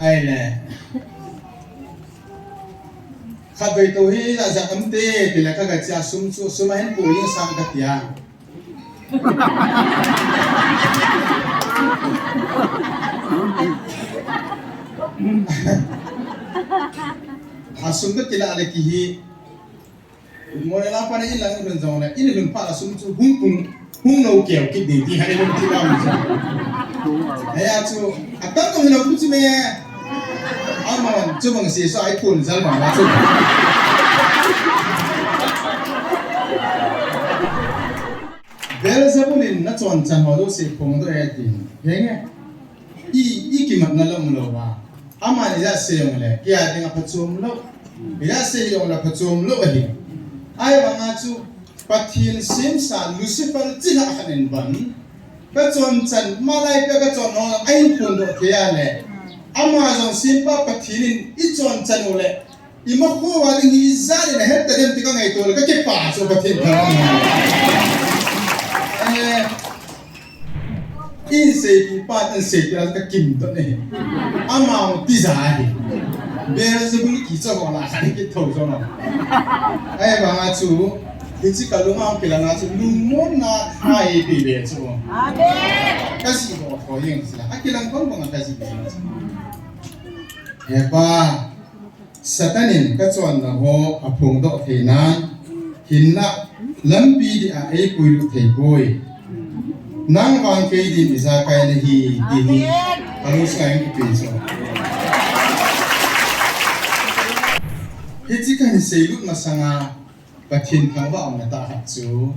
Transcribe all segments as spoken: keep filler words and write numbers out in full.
Ahile. Khatvei tou hi la ja am te, tile ka ga chia sum chu, sum a hin pu yin sang ka tia. A sum ka kila le ki hi. Mo le la pa ne in lang in jong le, in lhun phat a sum chu hung pung, hung no keu kit ding ti ha le lung ti lam chu. Aya chu, a tam tong lo chu me. Amon, chu bang si so ai kun jal bang la chu. Beelzebul in na chon chan ho lo se phong do e tin. Henge. I, i kimatna lam lo va. Amani ijat sei jongle, kei a dinga phachom lou. Ijat sei jongle phachom lou ahi. Ahivanga chu Pathen semsa Lucifer chilhah khat in vang. Ka chonchan, malai pia ka chon ho, a in phondoh thei a le. Ama jong sempa Pathen in i chonchan u le. Ima kho a ding hi ijat in ahet ta dem ti ka ngaito le ka kipah chu Pathen thangvah. Eh, in seipi pa tan seipi a ka kimdoh ne. Amau tija hi. Beelzebul kicha ho la khat hi kitho jo ma. Ahivanga chu, hiche ka lung a kilang a chu, lungmonna kha eipe be chu. Amen. Ka ji ho ho jeng sila. A kilang bang bang ka ji be chu. He pa, Satan in ka chonna ho aphongdoh thei nan, hinlah lampi dia eipuilut thei poi. Nang vang kei din ijakai nahi, ti hi ka lungsunga kipe chu. Hiche kahin seilut masanga Pathen thangvah umna tah khat chu.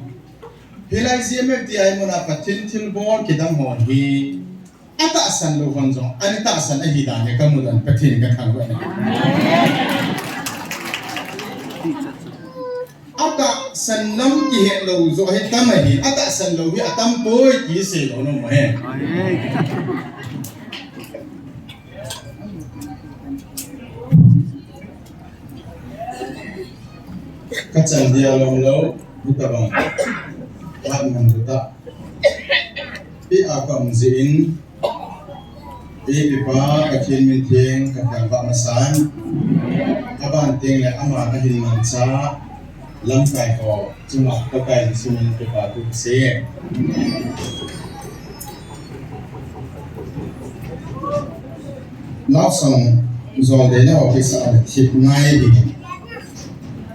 Hilai G M F T I muna Pathen thilbol kidang ho hi. Atahsan lou hon jong, ana tahsan ahi dan hi kamu dan Pathen kathangvah in. Atahsan lam kihe lou jo hi tam ahi, atahsan lou hi atam poi ti sei lou nom ahi. Ka chan dia lom lou, hitabang. Hat man ta. Pi a ka um jin, Eipipa Pathen min theng kathangvah masan. Aban teng le ama nahin mangcha lamkai ho chunga Pakai Jesu min kipathu kasei. Love song jol deina ho kisa le thip ngai ding.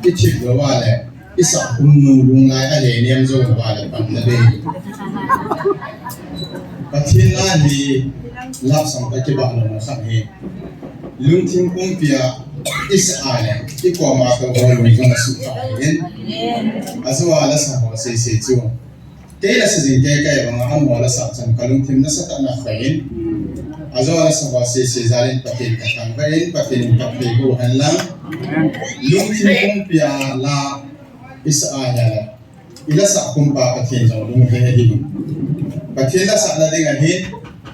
I thip lou a le, i sah khum nu lunglai a le niam jo lou a le pan na ding. Pathen la hi love song ka kibah lou na khat hi. Lungthim pumpi a i sah a le, i koma tou ho lung jong a suh kha ahin. Ajo a la sa ho sei sei chu. Kei la sa jing kei kei banga amaho la sa chan ka lungthim nasatah in a khoi in. Ajo la sa ho sei sei jal in Pathen ka thangvah in, Pathen in ka phei bou hen lang. Lungthim pumpi a la i sa a hia la. I la sa khum pa Pathen jong lung he he hi. Pathen la sa na ding ahin,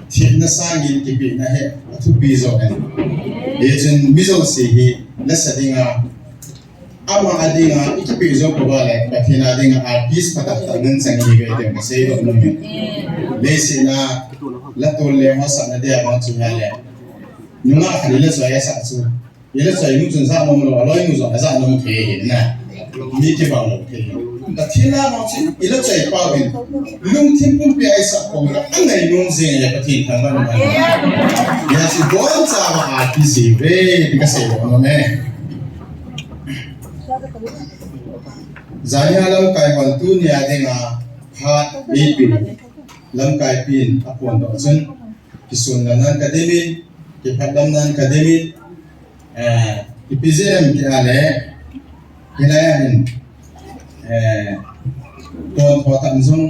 thipna sangin kipehna hi athupi jo hen. Hichun mi jouse hi la sa ding a Ama a dinga, i kipeh jo pova le, Pathen a dinga, artist phatah tah nan chang ihiuve ti kasei doh nom in. Leiset a, la tol le ho sahna dia bang chu hia le. Nungah khat i la choi a sah chu. I la choi nu chun ja nom lou, aloi nu jong aja nom thei ahi na. Mi kibang lou thei. Pathen a bang chu, i la choi pa uvin. Lungthim pumpi a i sah pong la, angai nom jing le Pathen thangvah nom. Hia chu boncha va artist ihiuve, ti kasei doh nom e. Jani a lamkai hon tunia dinga phat eipe u lamkai pin aphondoh chun kisunlam nan kademin, kiphatlam nan kademin, eh, ipi jeh ham tia le, hilai a hin, eh, ton tho tam jong,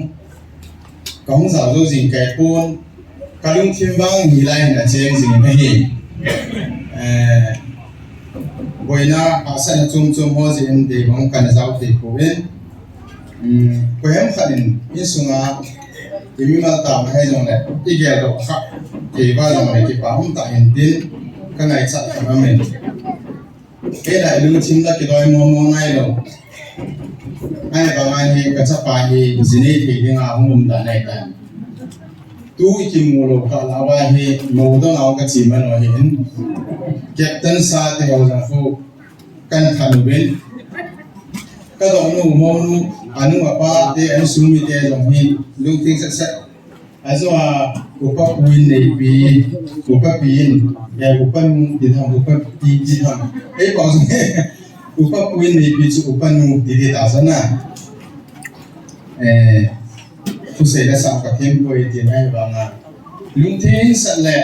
Kahung jao jou jing kei pon, ka lungthim vang hilai in acheng jing in ahi. Eh, boina hahsatna chom chom ho jeh in deibang kana jao thei pon. Um, koiham khat in insunga imimal tah ma hei jongle, igeldoh kha thei uva jongle kipa um tah in tin, ka ngaichat khat aum in. Kei la ilungthim la kidoi momo ngai lou. Ahivang a hi ka chapa hi jinei thei dinga hung um dan ahitai. Tu i kimu lou kha la va hi, mo dong au ka chi man o hin. Captain sa te ho jong khu kan khan u bin. Ka dong nu, mo nu, anu apa te, an sung mi te jong hi, lungthim set set. Ajo a, upa pu in neipi, upa pi in, ya upa nu, di tham, upa pi, di tham. Ei, pa, upa pu in neipi chu upa nu, di di ta sa na. Eh, Thusei le sa ka them poi ti na hi vang a. Lungthim set le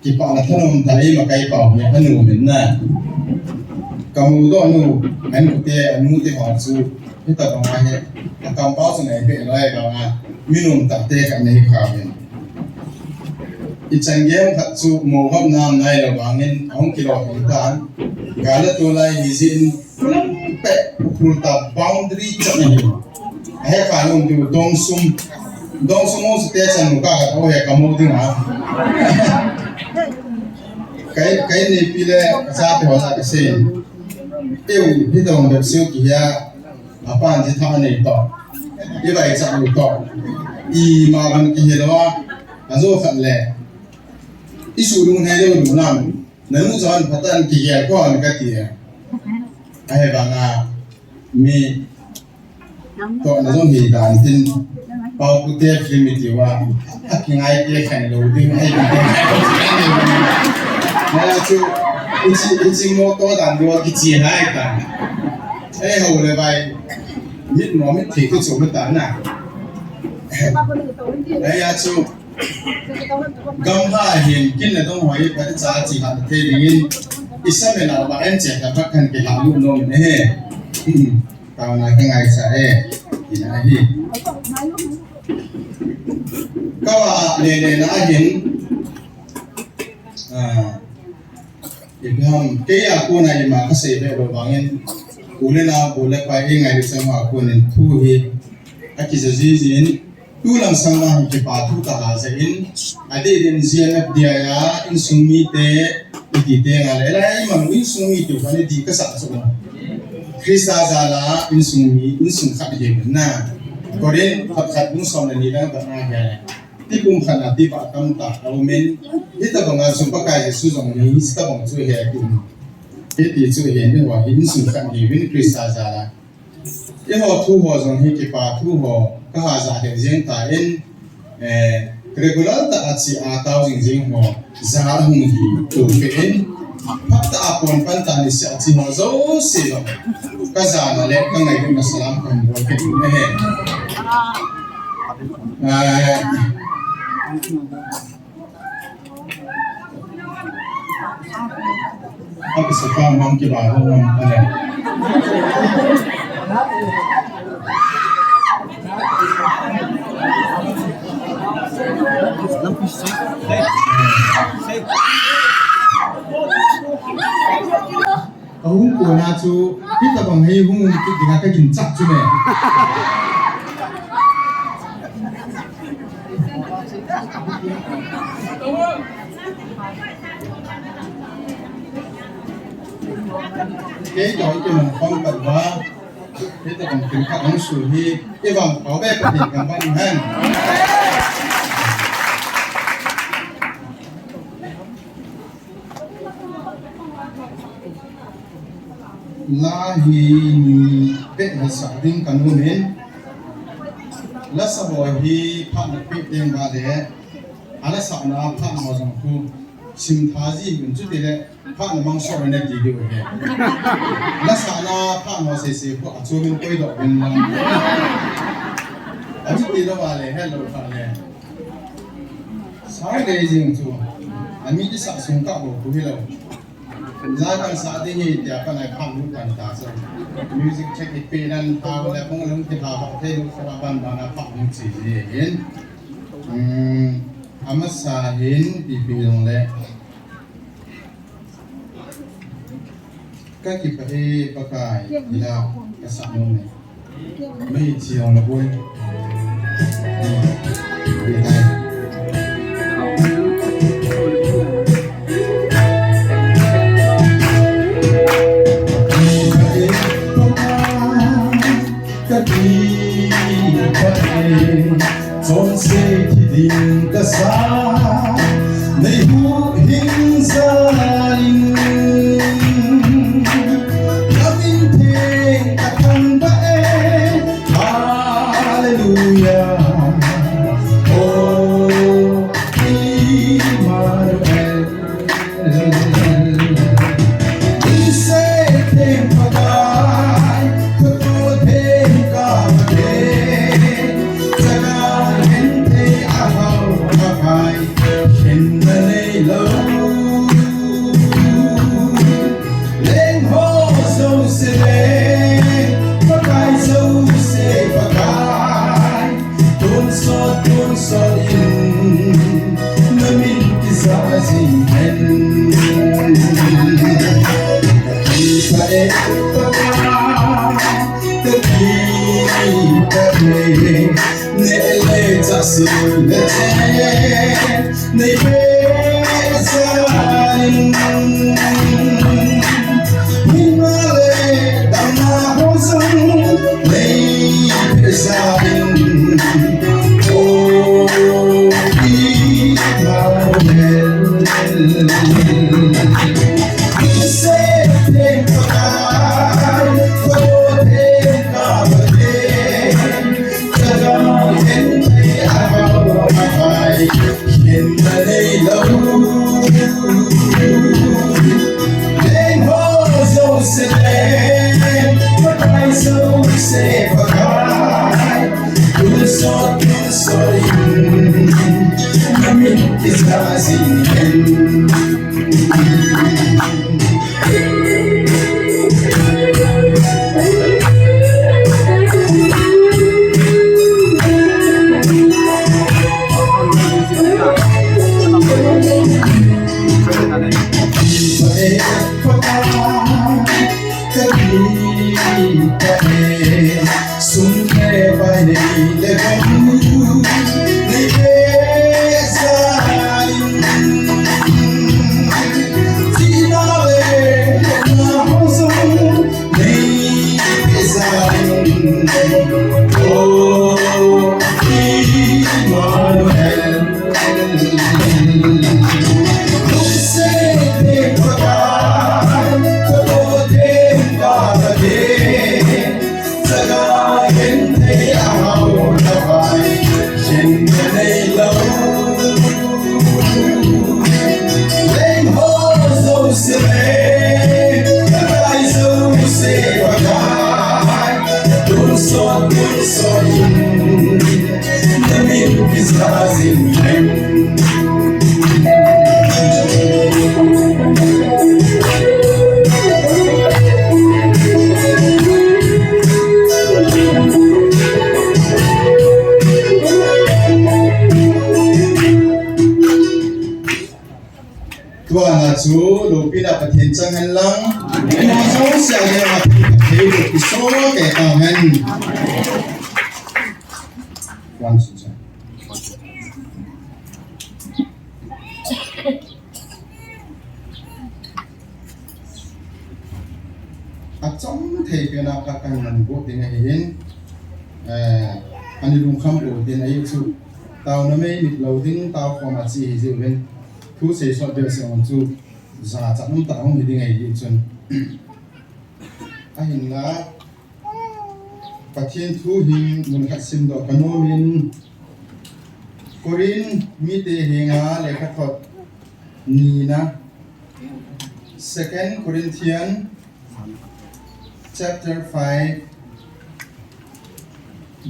kipana thanom tah a imakai pau hi anu min na. Ka mu doh nu, an u te, anu te ho chu, hitabang a hi, a kampau chu nei be loi vang a, mi nom tah te khat nei kha min. I chan gei khat chu mo hop nam nai lo vangin, ahung kilo hong tan. Gala tu lai hi jin, Kulam pe, Ukhrul ta boundary chan ahi. Ahe kha lum tu dong sum. Dong sum mo su te chan mu ka ka o he ka mo ding ha. Kai, kai neipi le ka cha te ho la ka sei. Teu, hi dong dep siu ki hia. Apan ji tha nei to. I vai cha lu to. I ma ban ki he lo a. Ajo khat le. I su lung he lo lu nam. Nanu jan patan ki ya ko an ka ti ya. Ahe vang a mi to na jong hi dan tin pau ku te film ti wa. A ki ngai te khan lo ding ai ki te. Na chu i chi, i chi mo to dan do ki chi hai ta. Ei ho le bai. Mit mo mit thi ku chu ta na. Ei ya chu Gamla hin kin le dong hoi pa cha chi ha thei ding in i sa me na ba en che ka pa kan ki ha lu no ne he. Hmm. Tao na ka ngai sa e. Ina hi. Ka wa le le na hin. Ah. Ibrahim, kei a kona ima ka sei ve lo vangin, u le nao, u le pa i ngai le chang a konin thu hi, a kija jiji in, tu lang sang lang kipa thu ta ha ja in, a dei den G N F D I a, insung mi te, i ti te nga le, la i man insung mi te, ka ne di ka sa sa. Krista jala, insung mi, insung khat hi na. Korin, khat khat, insung na ni lang ta na hi. Ti kum khat a ti pa tam ta a um in, hitabang a chu Pakai Jesu jong ni, hitabang chu he ti. Hiti chu he ni wa, hi insung khat hi vin Krista jala. Eiho thu ho jong hi kipa thu ho, ka ha ja he jeng ta in, eh, regular ta a chi a tao jing jing ho, ja hung hi tu pe in, phat ta a pon pan ta ni sia chi ho jo si lo. Ka ja na le, ka ngai na salam ka bol ke ni he. Ka hung kona chu, hitabang hei hung kit dinga ka ginchah chu ne. Kei toh i kimang khom pat uva, hitabang kin khat hung su hi, i vang pau be Pathen kan ban hen. La hi ni pet hi sa ding ka nom in. La sa ho hi phat na pet ding ba le. A la sa na phat ho jong khu sim tha ji min chu ti le phat na mang so na ti diu he. La sa na phat ho se se khu a chu min koi do min la. A chu ti lo ba le hello phat le. Sa le jing chu. A mi ti sa sung ka bo khu hi lo. Za kan sa ding hi tia kan ai phang lut kan ta sa. Music check i pe nan ta le pong lung ti ha ba te lu sa ban ban a phang lut si ji hin. Um, amasa hin pi pi long le. Ka kipa e Pakai ila ka sa nom ne. Hing zanin, Lamtheng a thangvah e, Hallelujah, O Emmanuel. Hing Setheng Pakai, Thothotheng Kame, Chaga Genthei a hao Pakai, Hinna neilou. Lengho jouse leng, Pakai jouse Pakai, tonsot tonsot in, na min kija jing hen. Kipa e Pakai, ka kipa e, neh le chah sul le chen, nei be sa in, hinna le damna ho jong nei be sa in, O Emmanuel. Setheng Pakai, Thothotheng Kame, Chaga Genthei a hao Pakai, Hinna neilou. Lengho jouse leng, Pakai jouse Pakai, tonsot tonsot in, na min kija jing hen. Sum le pai nei le gam, nei be sa in, thina le na ho jong nei be sa in, O Emmanuel. Setheng Pakai, Thothotheng Kame, Chaga Genthei a hao Pakai, Hinna neilou. Lengho jouse leng, Pakai jouse Pakai, tonsot tonsot in, na min kija jing hen. Tua na chu loupina Pathen chang hen lang. Amen. Tua jouse a le ma thei lo kiso ke ta hen. One, two, three. Achom thei pen a khat kahin man got ding ahin, eh, ani lungkham got ding ahi chu. Taona mei mit lo ding tao khom a chi hi jiu hin. Thu sei sot beh seh ong chu jachat um tah hung hi ding ahi chun. Ahinla, Pathen thu hi mun khat simdoh ka nom in, Corinth mite henga lekhathot nina, Second Corinthians chapter five,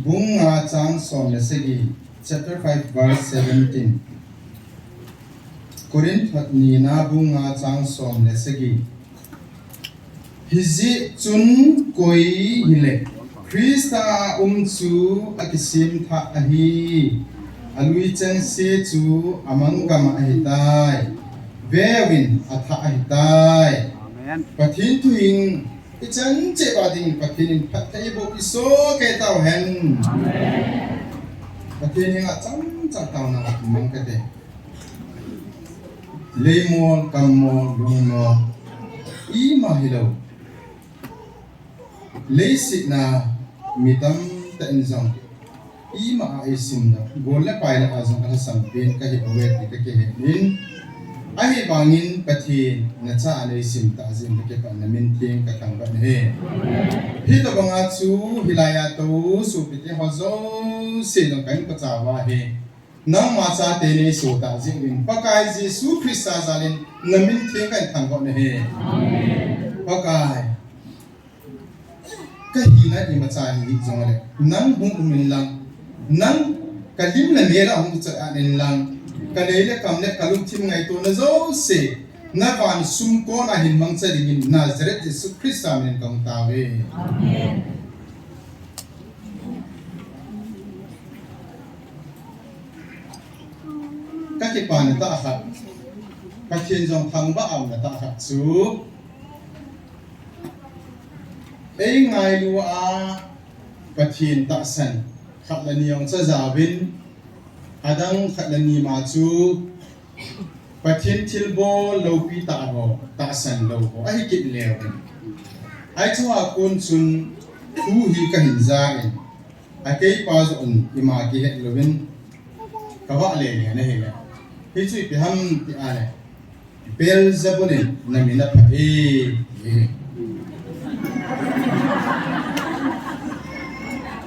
bung nga chang som le sagi, chapter five verse seventeen. Corinth thot nina bung nga chang som le sagi. Hijeh chun koi hile Christa a um chu akisem thah ahi, alui chengse chu amang gam a ahitai, veuvin athah ahitai. Amen. Pathen thu hin ichan cheh uva ding Pathen in phatthei boh iso kei tau hen. Amen. Pathen henga chomcha taona mang kate. Leimol, kammol, lungmol, ima hilou. Leiset a mi tamtah in jong ima a eisimna, gol le pai le a jong alhasam pen kahi uve ti kakihe in. Ahivangin Pathen nacha anei sim tah jeh in kakipah in namin theng kathangvah nahi. Hitobanga chu hilaiya tou sopite ho jouse jong kahin pachat uva hi. Nangma chate neiso tah jeh uvin Pakai Jesu Christa jalin namin theng kahin thangvah nahi. Pakai, kahina imacha hi hijongle, nang hung um inlang, nang kalim le mel a hung chai in lang, kanei le kam le kalungthim ngaitona jouse, navan sumkon a hin mangcha dingin Nazareth Jesu Christa minin kahung tao uve. Amen. Kakipana tah khat, Pathen jong thangvah a umna tah khat chu, eingailu a Pathen tahsan khat le ni jong cha jaovin, adang khat le ni ma chu Pathen thilbol loupi tah ho, tahsan lou ho ahi kit leu. Ahi chu a kon chun thu hi kahin ja in, akeipa joh in ima kihet louvin kavah lele na hile. Hichu ipi ham ti a le, Beelzebul in namin aphah e, ti.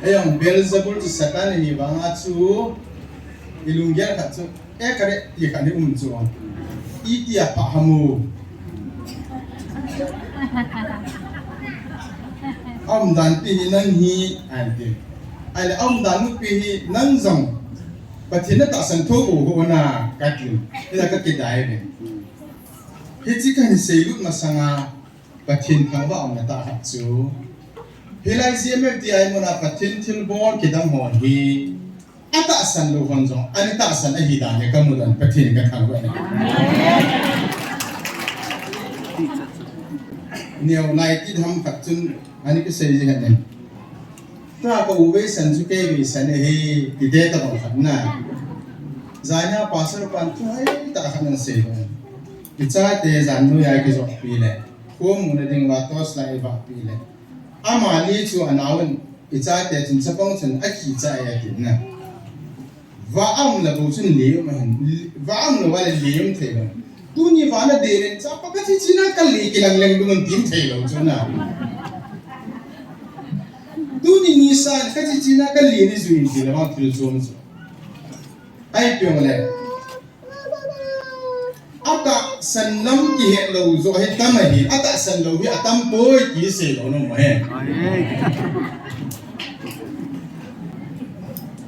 Hijong Beelzebul chu Satan ahi vanga chu ilunggel khat chu, e, kare ti khat hi um chu. Iti aphah ham u. Aumdan pi hi nang hi, ahin ti. Ahile aumdan pi hi nang jong Pathen natahsan thou bou hona kati. Hila kakidai uve. Hiche kahin seilut masanga Pathen thangvah a umna tah khat chu, hilai G M F D I muna Pathen thilbol kidang ho hi atahsan lou hon jong ana tahsan ahi dan hi kamu dan Pathen kathangvah e. Neo lai ti ham khat chun ana kisei ji hen e. Tua ka u veisan chu kei veisan ahi, ti te tabang khat na. Jana pastor pan thu hoitah khat ana sei e. Ichate jan noiya kijotpi le, khomuna dinguva torch light ivahpi le, amani chu anaovin, ichate chun chapang chun akicha e ati na. Vah aum le bou chun le um ahin, vah aum louva le le um thei lou. Tuni vah na deilen chapa kache china kale kilang leng lung in tim thei lou chu na. Tuni nisan kache china kale ni jui in ti le vang thil chom chu. Ahi pong le, atahsan lam kihet lou joh hi tam ahi, atahsan lou hi atam poi ti sei lou nom ahi.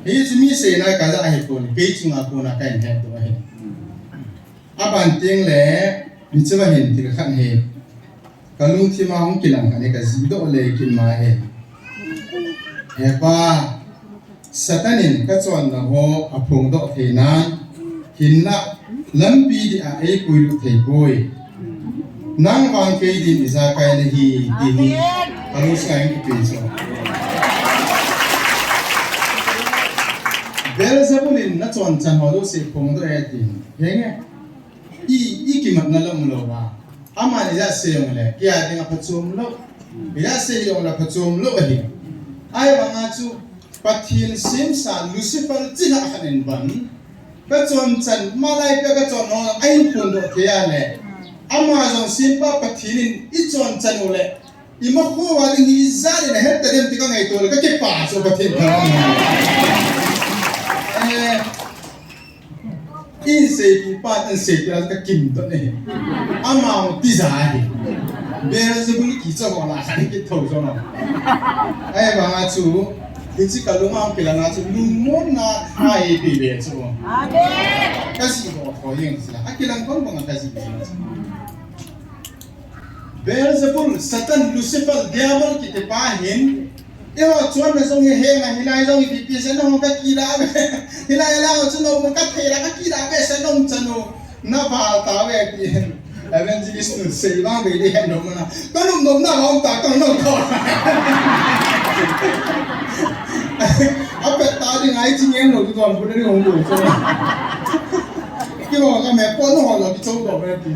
Hichu mi seina kaja ahi pon, kei chunga kona kahin hetdoh ahi. Aban teng le, hiche va hin thil khat hi kalungthim a hung kilang khat hi kajihdoh le kit ma ahi. He Pa, Satan in kachonna ho aphongdoh thei nan, hinlah lampi dia eipuilut thei poi. Nang vang kei din ijakai nahi, ti hi kalungset a kipe chu. Beelzebul in nachonchan ho jouse phongdoh e tin. Henge. I, ikimatna lam louva. Aman ijat sei jongle, kei a dinga phachom lou. Ijat sei jongle phachom lou ahi. Ahivanga chu, Pathen semsa Lucifer chilhah khat in ban, kachonchan, malai pia kachon ho, ahin phondoh thei a le. Ama jong sempa Pathen in ichonchan u le, imakho uva ding hi ijat in ahet ta dem ti kangaito le, kakipah chu Pathen thangvah. Eh, Inseipi pa, inseipi la kakimdoh e. Amau tija hi. Beelzebul kicha ho la khat kithou jo na. Ahivanga chu, hiche kalunga kilanga chu, lungmonna ahi pi be chu. Amen. Kajih ho ho jeng chu la. Akilang bang bang kajih jeng chu. Beelzebul, Satan, Lucifer, Diabol kiti pa hin, eiho chonna jong hi henga, hilai jong hi ipi sei nahung kakila ve. Hilai lang chun nahung kathei la kakila ve, sei nahung chanu. Naval ta ve ti. Evangelist nu sei vang ve di hen nahung na. Kanop nop na hung ta kang nop ko. Apet ta ding ai ching en lo tu don bu ding hung bu. Kiho kame po no ho lo kichou do ve ti.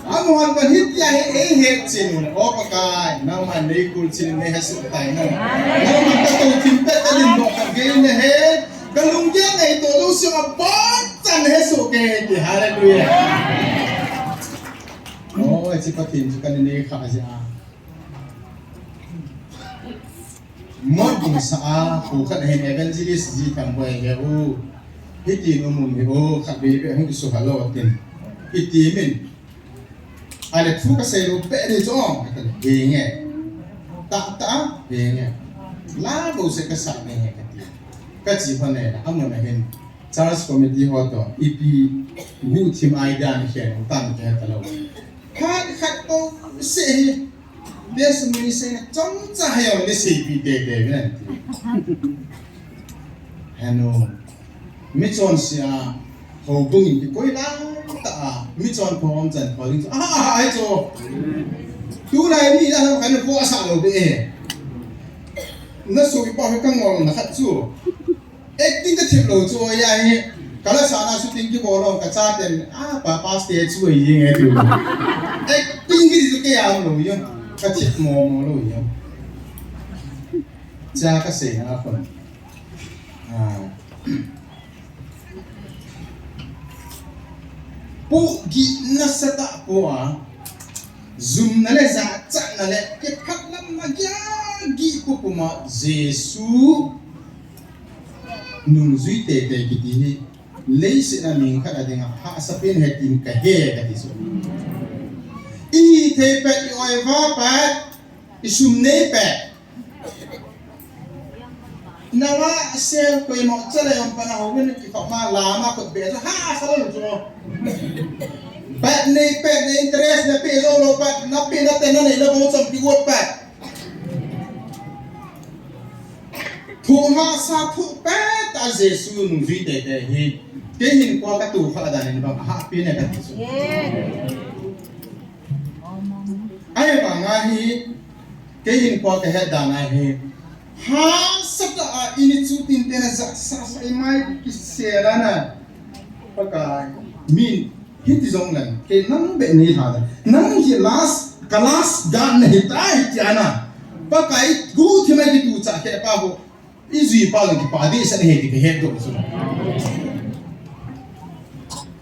Amun pan hitia hi eihetchen u le, O Pakai, nangman neikulchen in neihesoh tai nang. Nangman katou thim pet a dindoh kagei nahi, kalunggel ngaito lou sung a bonchan hesoh kei ti, hallelujah. Hiche Pathen chu kana nei kha jeh a. Mot ding sa a, kho khat hin evangelist ji tham boi he u. Hitin um um hi u, khat veve hung kisu halo tin. Hiti min. Ale thu kasei lou beh ni chu, henge. Tah tah, henge. La bouseh kasa nge he kati. Kachi pha ne la, amun a hin. Church committee ho toh, ipi guhthim idea ni khen, tam khe talou. Khat khat bouseh hi. Best mi se na chomcha ha jong ni seipi teitei vin anti. Henu. Mi chonse a, houbung in kikoi lang tah a, mi chonpha um chan pha ding chu. Ah, ah, ah, ai chu. Tulai mi la kan ko asa lou be e. Na sui pa ka ngol na khat chu. Acting ka thip lou chu, oi, ahi. Ka la sa na shooting kibol lou, ka chaten, ah, pa, pa stage chu, oi, nge tu. Acting kiti chu kei a lou, oi. Ka thip mo mo lou, oi. Cha ka sei na khun. Ah. Pohgih nasa tah poi a, jumna le jachatna le kiphatlamna gih gih puma Jesu nungjui teitei kiti hi leiset a mi khat a dinga hahsa pen ahi tin kahe kati chu. I thei pet, i oi va pet, i sum nei pet. Nava sel koima chale jong pana houbung kikop ma lama kot be chu hahsa lou chu. Pet nei pet, nei interest na pe jou lou pet, na pe na te na nei na bou chom kigot pet. Thu hahsa thu pet a Jesu nungjui teitei hi. Kei hin koi ka tu kha dan in bang hahpi ne kati chu. Ahivang a hi, kei hin koi kahet dan a hi. Hahsa tah a ini chu tin te na ja sa sa i mai kisel a na. Pakai min hiti jong leng, kei nang be ni ha da. Nang hi last, ka last dan na hita hiti a na. Pakai guhthim a kitucha khe pa ho. I jui pa jong kipa dehset ahi ti kahet doh chu.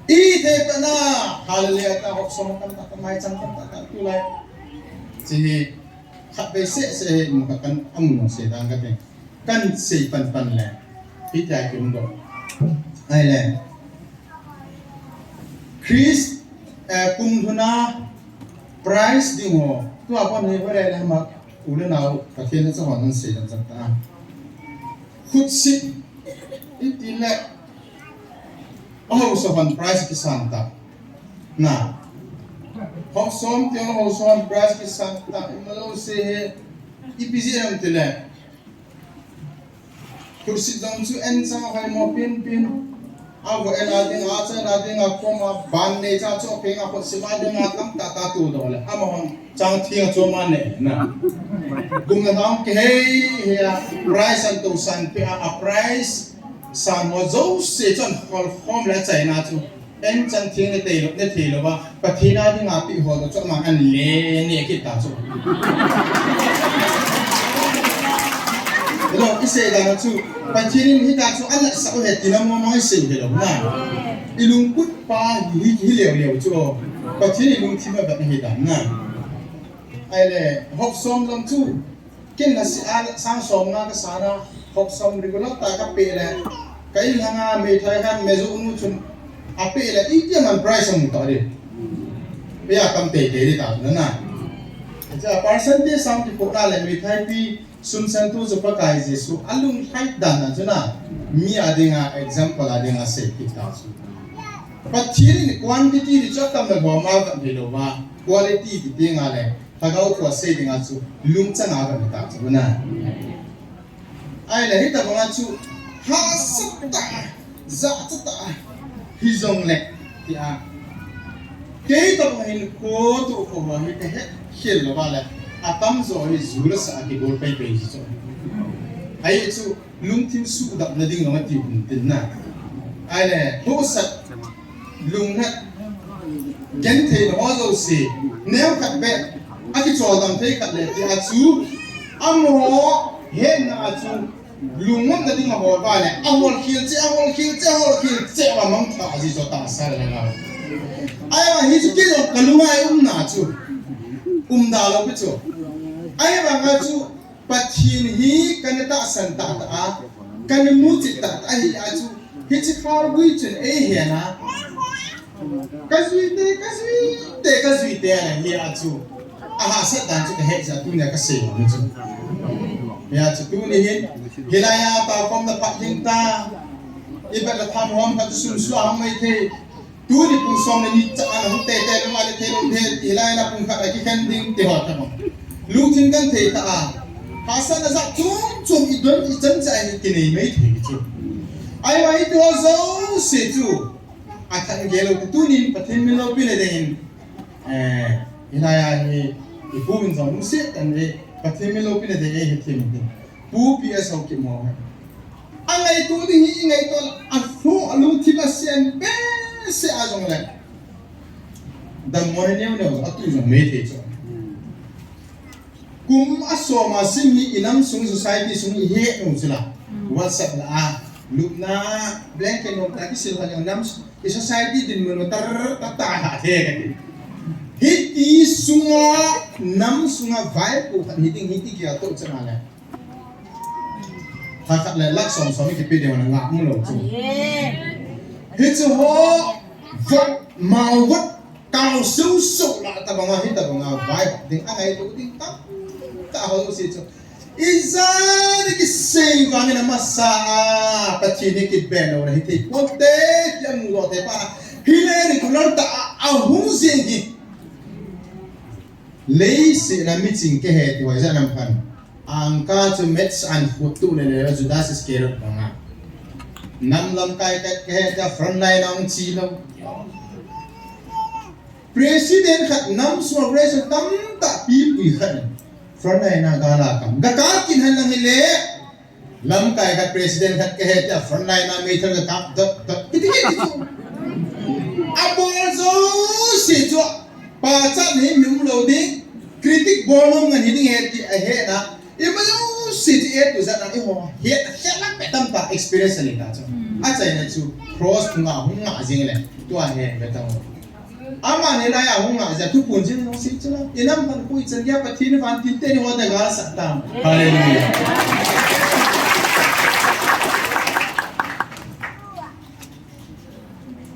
I thei pet na, hallelujah, ta hop som tam ta, ta mai chang tam ta, ta, tulai. Chi hi, khat vei seh seh hi, mu ka kan, amun nung sei dan ka te. Kan sei pan pan le. Hitia kium doh. Ahile. Christ, eh, kum lhun a prize ding ho. Tua pon hi hore le ma u le nau Pathen chahon sei dan chan ta. Khutsit iti le. Aho so hon prize kisan ta. Na. Hop som ti aho so hon prize kisan ta. Imalo se he. Ipi ji em ti le. Khutsit jong chu en chang hoi mo pin pin. A vo en a ding a, cha en a ding a, kom a, ban nei cha cho ping a, khutsit a ding a, tam ta ta tu do le. Amahon chang thing a cho ma ne na. Kum na dang ke hei, hei a, prize an to san pe a, a prize san ho jo se chon hol khom le chai na chu. En chan thing ne thei lou, ne thei lou va, Pathen a dinga pi hol to chu amang an le ne kit ta chu. Hello, i sei dan chu, Pathen in hita chu an sa u he tina mo mo i sei helou na. I lungput pa hi, hi leu leu chu. Pathen i lungthim a vet hi dan na. Ahile, hop som jong chu. Ken na si a sang som nga ka sa na, hop som regular ta ka pe le. Ka in langa meithai khan me ju nu chun a pe le, i ti man price mu ta di. Pe a kam te te di ta na na. Ja percentage sang ki ko na le meithai pi sum san tu ju Pakai Jesu a lunglhai dan na chu na. Mi a dinga example a dinga sei ki ta chu. Pathen in quantity di chu tam le ho ma ka pe lo va. Quality di ti nga le. Lhagao thu a sei dinga chu lungchang a ka hita chu na. Ahile hitabang a chu hahsa tah, jachat tah, hijongle tia. Kei tabang hin koi tu koi ho hi kahet khel lou va le. Atamjo hi ju le sa a kibol pai pai ji chu. Ahi chu Lungthim suhdamna ding jong ati um tin na. Ahile, husat, lungnat, genthei ho jouse, neokhat beh, akicholdam thei khat le ti a chu, amaho hetna a chu, lungngapna ding ahol va le, ahol khel cheh, ahol khel cheh, ahol khel cheh, amang tha ji chu tahsa le na. Ahivang hichu kei jong kalunga umna chu. Umda lou pi chu. Ahivanga chu Pathen hi kana tahsan tahtah a, kana muchet tahtah ahi a chu. Hiche khalgui chun eihen a. Kajuite, kajuite, kajuite ana hi a chu. Ahahsat dan chu kahet jeh a tunia kasei nom chu. Hia chu tuni hin, hilai a taokhomna phat ding ta. Ivet le tham hom khat chu sunsuh a hung mai thei. Tuni pung som le ni cha ana hung tete le ma le thei lou thei, hilai a pung khat a kikhen ding ti ho ta mo. Lungthim kan thei ta a. Hahsatna jat chom chom idon ichan cha hi kinei mai thei chu. Ahivang hiche ho jouse chu. Athan gel lou, tunin Pathen min loupina dingin, eh, hilai a hi, ipu min jong lungset tah in, Pathen min loupina dingin, eh, hethem in. Pu P S Haokip mo. Angaito ding hi, ngaito la, alung, alungthim asen behseh a jongle. Dammo hi neo neo, atu jong mei thei chu. Kum asom a sim hi inam sung society sung ihet u chu la. Mm. WhatsApp la a, lupna blanket nom ta kisil kha jong nam s-, i society dinmun u tar ta ta ha the ka ti. Hiti sunga nam sunga vai pu khat hi ding hiti kia to chana le. Kha khat le lakh som som kipe ding na nga mu lou chu. Amen. Hichu ho vot mau vot Kau sung sung la tabanga hi tabanga vai ding angaito ding tamtah ho si chu. Ijat kisei vangin amasa a Pathen hi kibel lou na hithei ponte ti amu lou te pa. Hile regular tah a ahung jing hi. Leiset a miching kahe ti ho ijat ham khat. Angka chu match an khut tu le le Judas Iscariot banga. Nam lamkai khat kahe tia front line a hung chi lou. President khat nam sung president tamtah pipui khat front line a gala kam. Gakal kin han lang hile. Lamkai khat president khat kahe tia front line a meithal gakap dot dot. Kiti kiti chu. Abol jouse chu. Pachat hi mi um lou ding, critic bol nom ngan hi ding he ti ahe na, ima jouse ti e tu jat na, eiho, he, he lang pe tam ta experience nei ta chu. Hmm. Achaina chu, cross phunga hung ngah jing le, tua he be ta. Ama ni lai a hung ngah jat, thuphon jing jong si chu la, inam pan kui chan dia Pathen vantil te ni ho da gal sah ta. Hallelujah.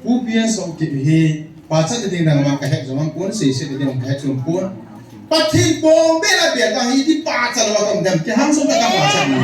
Pu P S Haokip hi, pachat ding dang ma kahet jong pon, seiset ding kahet jong pon. Pathen pom bel a bel dang hi ti pachat lou a kam dem, kihang sung ta ka pachat ni.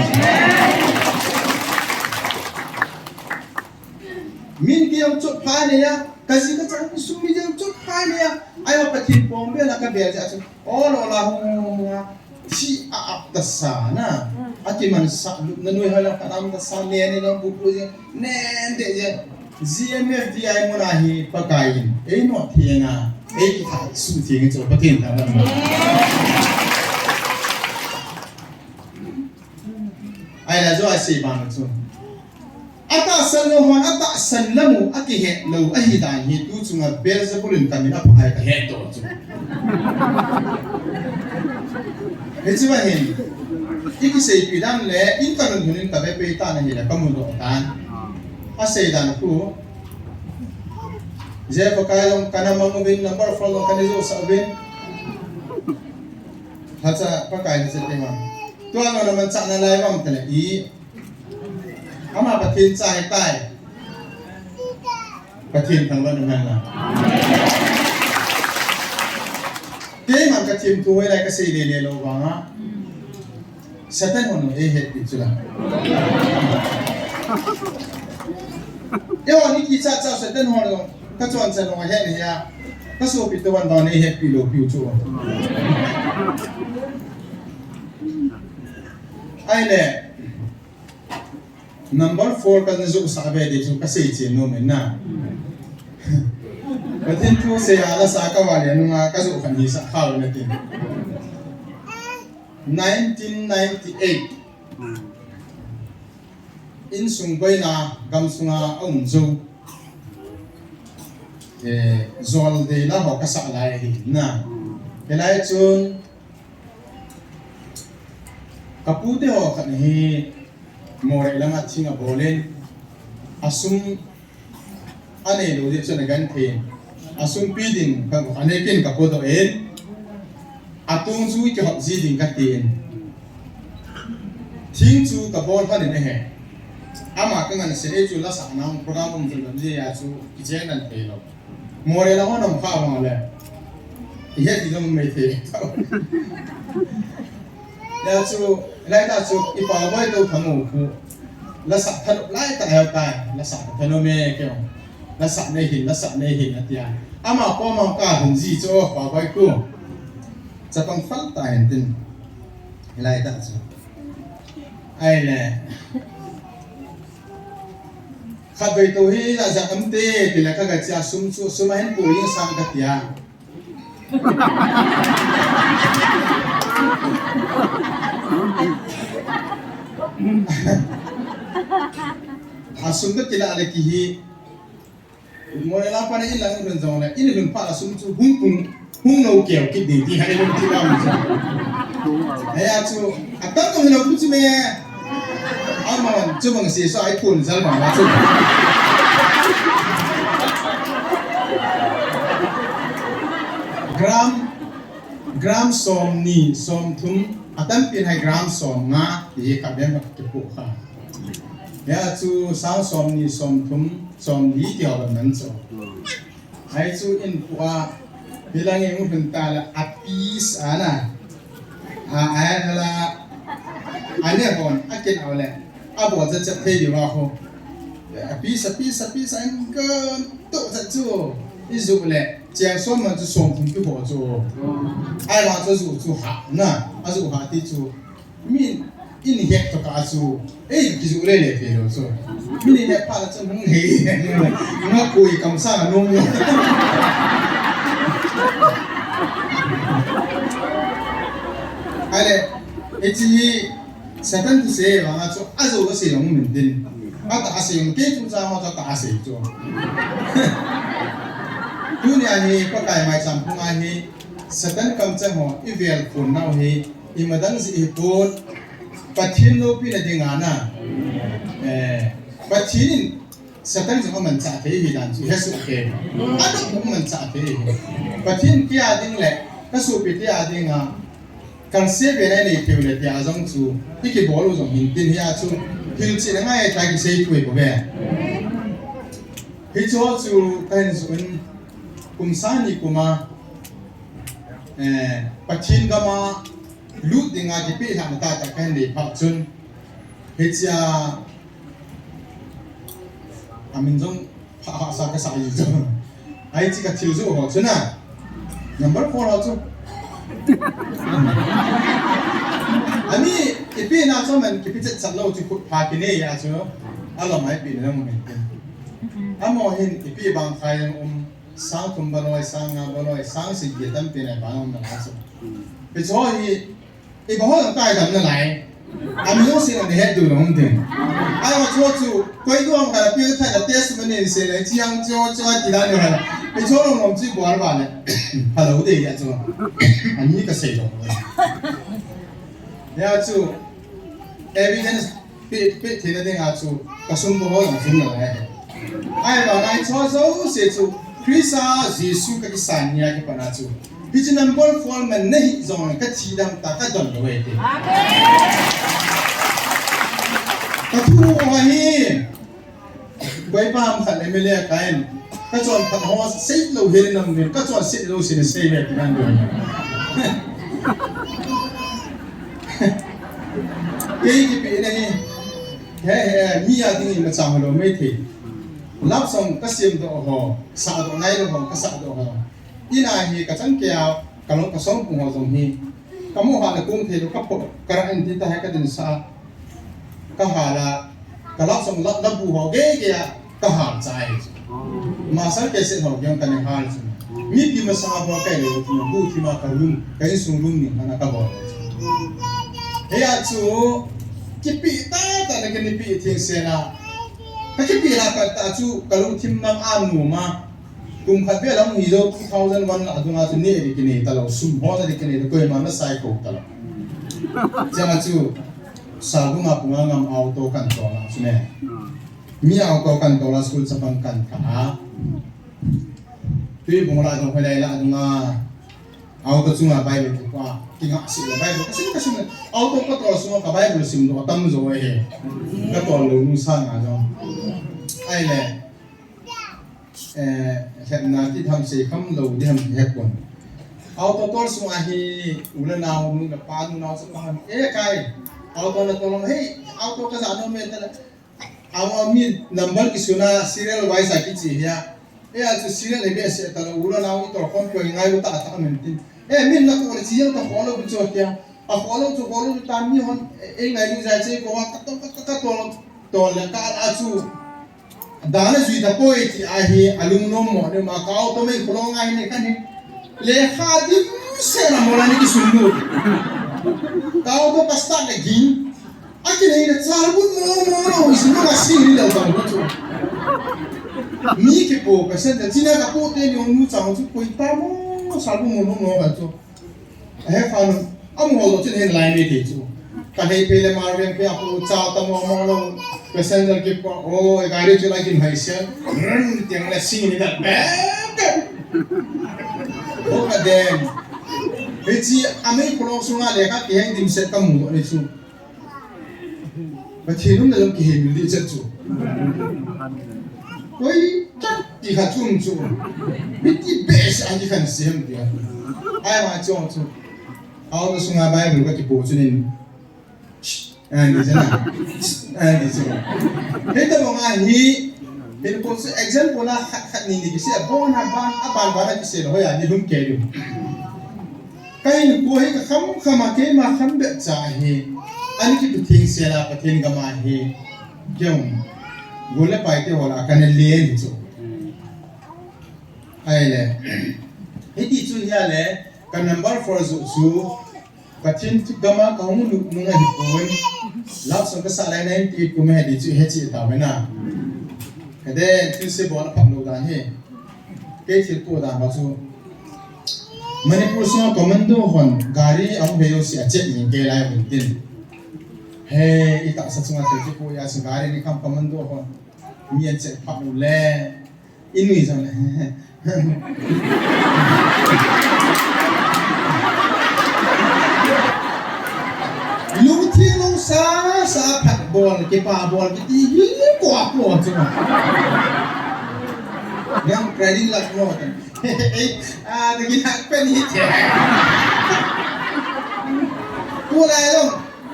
Min kiyam chot pha ni ya, kaji kacha sum mi kiyam chot pha ni ya, ayo Pathen pom bel a kabel ja chu. Ol ol a hung hung hung a. Thi a ap tasa na. Mm. Akimansah lupna noi hoi lang khat a um tasa, nen in a um pupu jeng, nen de jeng. G M F D I mun a hi Pakai in. Ei no theng a. Ei kitha su theng in chu Pathen thangvah. Ahile jo asei bang chu. Atahsan lou hon, atahsan lam u, akihet lou, ahi dan hi, tu chunga Beelzebul in kamin aphai kahet doh chu. Hiche va hin, ikiseipi dan le, in kalungthim in kave pei tan ahile, kamu doh tan. Asei dan khu. Jeh Pakai jong kana mang uvin, number four jong kana jousah uvin. Hacha Pakai na se te ma. Tua jong na manchah na lai vam tale i. Ama Pathen cha ahitai. Pathen thangvah in um hen lang. Keiman kathemthu hoilai kasei lele lou vanga. Satan hon eihetpi chu la. Eiho ni kichat cha Satan hon lo. Kachon chan lo ahet hi a. Kasopi toh vang vang eihetpi lou piu chu. Ahile. Number four kana jousah ve ti chu kasei chen nom in na. Pathen thu sei a lasa kava le nunga kajou khan hisah kha u na tin. Nineteen ninety-eight. Insung boina gamsunga aum jou. Eh, jol dei la ho kasah lai ahi na. Hilai chun Kapute ho khat hi Moreh langa thing abol in, asum anei lou jeh chun agenthei in. Asumpi ding ka, anekin ka podoh in. Atung chu kihop ji ding katin. Thing chu kabol phat in ahi. Ama kangansei chu lasah nau program um chu lam ji a chu kicheng nan thei lou. Moreh lang hon um kha vang le. Ihe ti dong mei thei. Hia chu, lai ta chu, i pa boi to thang u khu. Lasah thanom lai ta hel tai, lasah thanom e keo. Lasah nei hin, lasah nei hin atia. Ama po ma ka hin ji chu, pa boi khu. Chapang phal ta hin tin. Lai ta chu. Ai le. Khatvei to hi la ja am te, ti la ka ga chia sum chu, sum a hin pu yin sang ka tia. Asum ka kila le kihi. Moreh lang pa na in lang in lhun jong le, in lhun phat a sum chu hung pung, hung no keu kit ding ti hai lung ti lam chu. Hia chu, atam tong hi lo pu chu me. Ama chu bang si so ai pun jal bang la chu. Gram, gram som ni, som thum, atam pin hai gram som nga, ti ka bem ka pu kha. Hia chu sang som ni, som thum, som li ti ho nan chu. Ai chu in pu a, hilang in hung ta la, a piece a na. A, a, a la, a ne hon, a kin au le. A bo cha cha thei di wa ho. A piece, a piece, a piece, a in ka to cha chu. I ju le, chiang som man chu som thum ki ho chu. Ai wa chu ju chu ha, na. A ju ha ti chu. Min, in hek to ka chu. Ei, kizu le le pe lo chu. Min in hek pha la chu nung hei. Nga koi kam sa nung. Ale, e chi Satan tu se wa nga chu a zo ka se long min din. A ta a se long ke chu cha ma ta a se chu. Tunia hi Pakai mai cham phung a hi Satan kamcheng ho i vel phun nau hi. Imadang jeh hipon, Pathen loupina dinga na. Eh, Pathen in Satan jong amanchah thei hi dan chu hesoh kei. Adang amanchah thei hi. Pathen kei a ding le, kasopi te a dinga, kanse be nai nei thei u le tia jong chu, i kibol u jong hin tin hia chu, hilchetna ngai ta kisei thei bou ve. Hichu chu kahin jui, kum sang ni kum a, eh, Pathen gam a, Lut dinga kipeh lhahna tah tah kahin nei phat chun. Hichea, amin jong pha hahsa kasa ji chu. Ai chi kathil ju ho chu na. Number four ho chu. Ami, ipi na chu man kipi chet chet lou chu khut pha kinei a chu. Alom ai pi na mo hin. Amo hin ipi bang khai um. Sang thum baloi, sang nga baloi, sang sagi tampi nai bang um nalai chu. Hichu hi, i bang hoi tai dam nalai. Ami jong sina ni het du long ding. Ai wa chu chu, koi du ang ka pi tha na test mani se le, chiang chu chu ti dan ni ha. Hichu long long chi bol ba le. Hello de ya chu. Ani ka sei long. Ya chu, evidence Pe, pe, theina dinga chu, kasum bol ho jong sum nalai. Ai ba ngai chu jouse chu, Christa Jesu kakisan nia kipat a chu. Hichu number four man nahi jong kathi dam ta kadon lou e ti. Amen. Kathu ho hi. Koi pa ham khat M L A kain. Kachon phat ho sei lou he nam nin, kachon sei lou sei sei ve ti nan do. Kei kipe na hi. He, he, mi a ding imacha lou mei thei. Love song kasem doh ho, sah doh nai lou ho, kasah doh ho. Ina hi kachang kei a, kalong kasong pung ho jong hi. Kamu ha le kum thei lou kapot, kara in tin ta hai kadin sa. Kahal a, ka love song la, la bu ho gei gei a, kahal chai. Master cassette ho gei kana hal chu. Mipi masang a bol kai lou chu, bu thim a ka room, ka insung room ni hana kabol. Hia chu, kipe tah tah na kani pi thing se na. Kakipe la pat tah chu, kalungthim nam a nu ma. Kum khat vel a hung hi jou, two thousand one a dunga chu neh ding kinei talou, sum hol ding kinei talou, koima nasei kou talou. Chang a chu, sal dunga pung a ngam auto kan tol a chu ne. Mi auto kan tol a school chapang kan kha a. Tui bung la jong hoilai la jong a. Auto chunga Bible kipa. Kinga si la Bible. Kasim kasim la. Auto ka tol sunga ka Bible sim doh tam jo e. Ka tol lou nu sanga jong. Ahile. Eh, hetna ti tham sei kham lou di ham he pon. Auto tol sunga hi u le nao nu le pa nu nao sa pa ham. E kai. Auto na tol hei. Auto ka ja no me ta la. Ama mi number kisuna serial wise a kichi hia. E a chu serial he be se ta lo u le nao i tol khom poi ngai lu ta ta men tin. E min na ko le chi yang ta kholo bu cho tia. A kholo chu kholo chu ta mi hon e ngai lu ja che ko wa ka to ka to ka to to le ka a chu. Dana jui ta poi ti a hi a lungnom mo ne ma ka auto mai kholo ngai ne ka ni. Le kha dim se na mo la ni kisun lu. Ka auto ka start le gin. Aki nei na chalbut mo mo no, isin no, asi ni lau tang chu. Mi kipo, passenger, china kapo te ni nu chang chu koi ta mo, chalbut mo mo mo ka chu. Ahe fan, am hol chin hen lai me te chu. Ka nei pe le mar veng pe apo cha ta mo mo no, passenger kipo, o, e gari chu lai kin hai se. Run tiang le sing ni na. Be, be. O ka den. Hichi amei kholo sunga le kha ki heng dim se ka mu ni chu. Pathen umna jong kihe mil ding chet chu. Koi chat ti kha chu um chu. Miti best a ti khan sem dia. Ai ma chu chu. Auto sunga Bible ka kipo chu nin. Ani jana. Ani jana. Heta mo nga hi. Hin ko se example a khat khat ni ni kisi a bon a ban a ban ban a kisi lo ya ni lum ke lu. Ka hinkho hi ka kham kham a keima kham bep cha hi. Ani ki Pathen sela Pathen gam a hi. Kiong. Gol le pai te hola kana len chu. Ahile. Hiti chu hia le ka number four chu chu. Pathen thu gam a ka hung lut nung ahi pon. Love song ka sa lai ninety eight kum he di chu he chi ta ve na. Ka de thu se bon a pham lo dan he. Kei thil pu dan ba chu. Manipur sunga commando hon gari ahung veo si a chet ning ke lai hon tin. He, i tahsa chunga thil kipu ya si gari ni kham commando hon. Mi an chet phat u le. I nui jong le. Lungthim lungsa sa phat bol, kipa bol, kiti hi ko a ko chu. Yang trading lak mo. Ei, a, de ki hak pen hi che. Ko lai lo.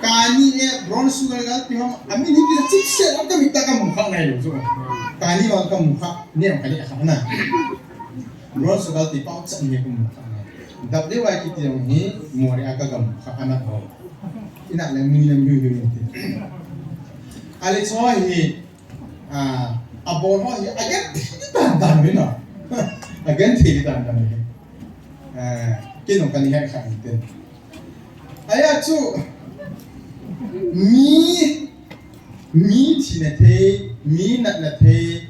Kani e brown sugar gal pi hong, amin hi kila chip se, ang kami ta kamu kha ngai lo so. Kani wal kamu kha, ne ang kali kha na. Brown sugar ti pau chan ne kamu kha ngai. Dap de wai kiti ang hi, mori aka kamu kha ana ho. Ina le mi le mi mi ti. Ale cho hi, a, a bol ho hi, again, ti dan dan mi no. Again, ti dan dan mi. A, kinong kani hai kha ni te. Aya chu mi, mi thina thei, mi natna thei,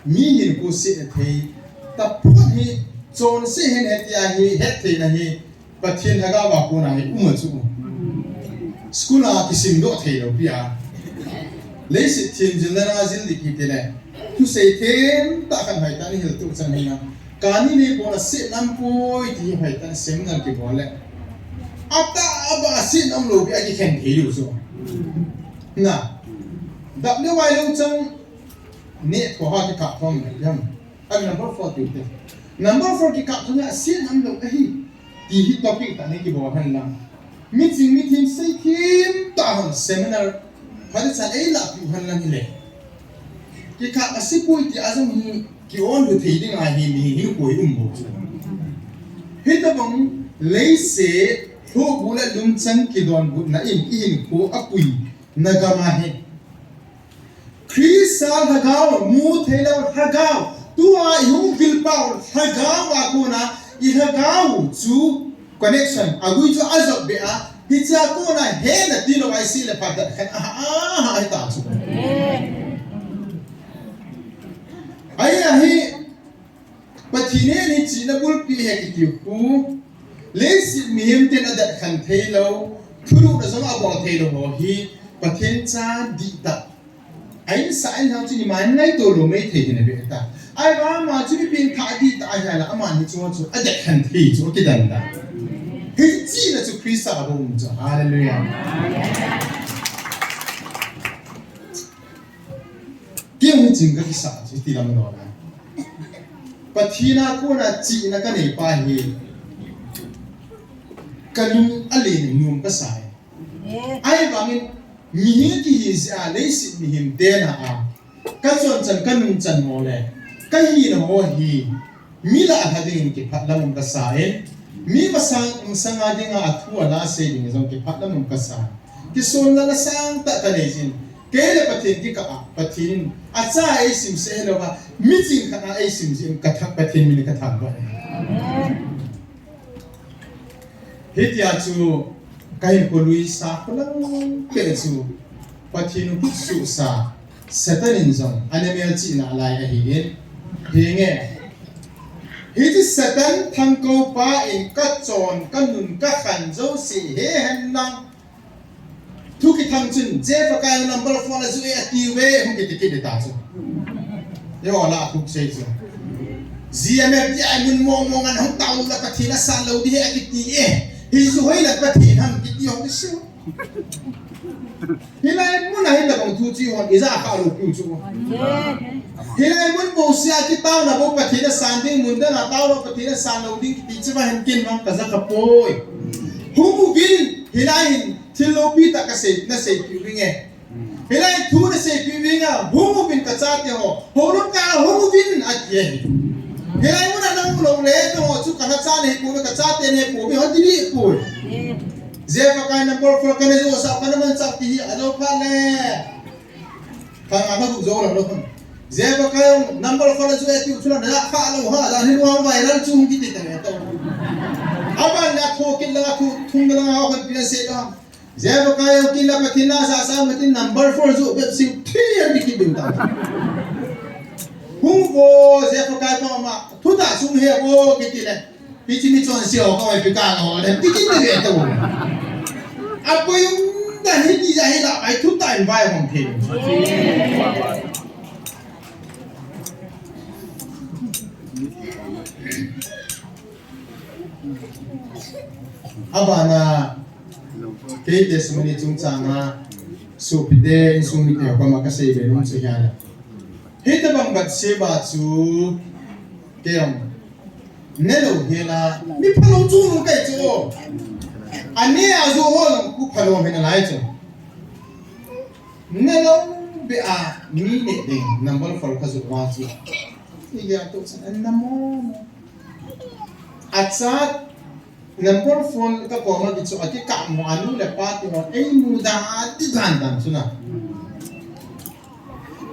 mi hinkho sena thei, taphot hi chonse hin hetia hi, hettheina hi, Pathen lhagao a kona hi um a chu. School a kisim doh thei lo pi a. Leiset thim jilna na jil di kiti le. Thusei them tah khat hoitah in i hil tup chan hi na. Kani nei bol a se nam poi ti hi hoitah in seminar kibol le. Ata aba se nam lo bi a kikhen thei u so. Na. Dap le wai lo chang ne tho ha kikap thom le jam. A number four ti te. Number four kikap thom le a se nam lo ahi. Ti hi topic tah nei kibol hen lang. Mi ching mi thim sei thim tah hon seminar. Phat chan ei lah piu hen lang hi le. Kikap a se poi ti a jong hi ki-on hu thei ding a hi mi hi koi um bo chu. Hitabang leiset thohbu le lungchang kidonbutna in i hinkho a pui na gam a hi. Christa lhagao, mu thei lo lhagao, tua i hung vil pau lhagao a kona, i lhagao chu connection, a gui chu a jot be a, hichea kona hena ti lo a i si le phat dat khat, a, a, a, a, ta chu. Ahi, ahi, Pathen in hiche na bulpi he kiti khu, leiset mihem ten a dat khen thei lo, thuruk na jong a bol thei lo ho hi, Pathen cha dihtah. A in sa in hao chu ni man ngai to lo mai thei hin a be ta. Ahivang ama chu mipin thah dih tah ahi a, aman hichu chu adet khen thei chu akidan ta. Hichea chu Christa a um chu. Hallelujah. Kei hicheng kakisah chu ti lam lou na. Pathen a kona chihna kanei pa hi kalung alen nom kasa e. Ahivangin mihem kihi jeh a leiset mihem tena a kachon chan kanung chan ho le kahina ho hi mi lah a lha dingin kiphat lam um kasa e. Mi masang masanga dinga athu ana sei ding jong kiphat lam um kasa. Kisunna lasang tah kanei jin. Kei le Pathen kikah a, Pathen in acha eisim seh hilou a, miching khat a eisim jin kathang, Pathen min kathangvah e. Hitia chu kahin koluisa kholang peh chu Pathen khutsuhsa Satan in jong ana melchihna lai ahin. Hinge. Hiche Satan thangkou pa in kachon, kanun, kakhan jouse hi hen lang. Thu kithang chun, Jeff Akai number four la ju e ati uve, hung kiti kit ta chu. Eiho la thu sei chu. G M F D I mun mong mong an hung tao la Pathen asan lou ding ahi akiti e. Hichu hoilam Pathen ham kiti hung kisu. Hilai mun a hitabang thu chi hon ija kha lou piu chu. Hilai mun bou sia kitaona bou Pathen asan ding mun dang a taona Pathen asan lou ding kiti chu va hen kin mang kaja kapoi. Hung uvin hilai hin thil loupi tah kasei, nasei piu vinge. Hilai thu nasei piu vinga, hung uvin kachate ho. Houlou ka hung uvin ati e. Hilai mun a nang lou le, nangho chu kalhacha nahi pouve, kachate nahi pouve, hon ti ni poi. Jeff Akai number four kana jo sa, kana mansa ti hi, alo pha le. Ka nga ka du jo la lo. Jeff Akai number four la jo e ti u chu la na kha lo ha, la hin wa viral chu hung kiti ta le to. Aban la tho kit la thu, thung la ha kan pia se ta. Jeff Akai kila Pathen na sa sa ma tin number four ju bep sing thi an dikit ding ta. Hung vo Jeff Akai pa ma thu ta sung he vo kiti le. Hiche mi chonse ho ka mai pi ka ho le dikit ding ve ta vo. Apoi um da hiti ja hi la ai thu ta in vai hong the. Abana, kei testimony chungchang a, sopite, insung mite, koma kasei be nom chu hiya. Hitabang Bathsheba chu, kei jong, nelou hela, mi phalou chu nung kai chu. Ani a ju ho lang ku phalou hina lai chu. Nelou be a, mi ne ding, number four ka ju wa chu. Iga tu san, an namo. Achat number four ka koma kichu akikap mo anu le pa te hon eimu da ti dan dan chu na.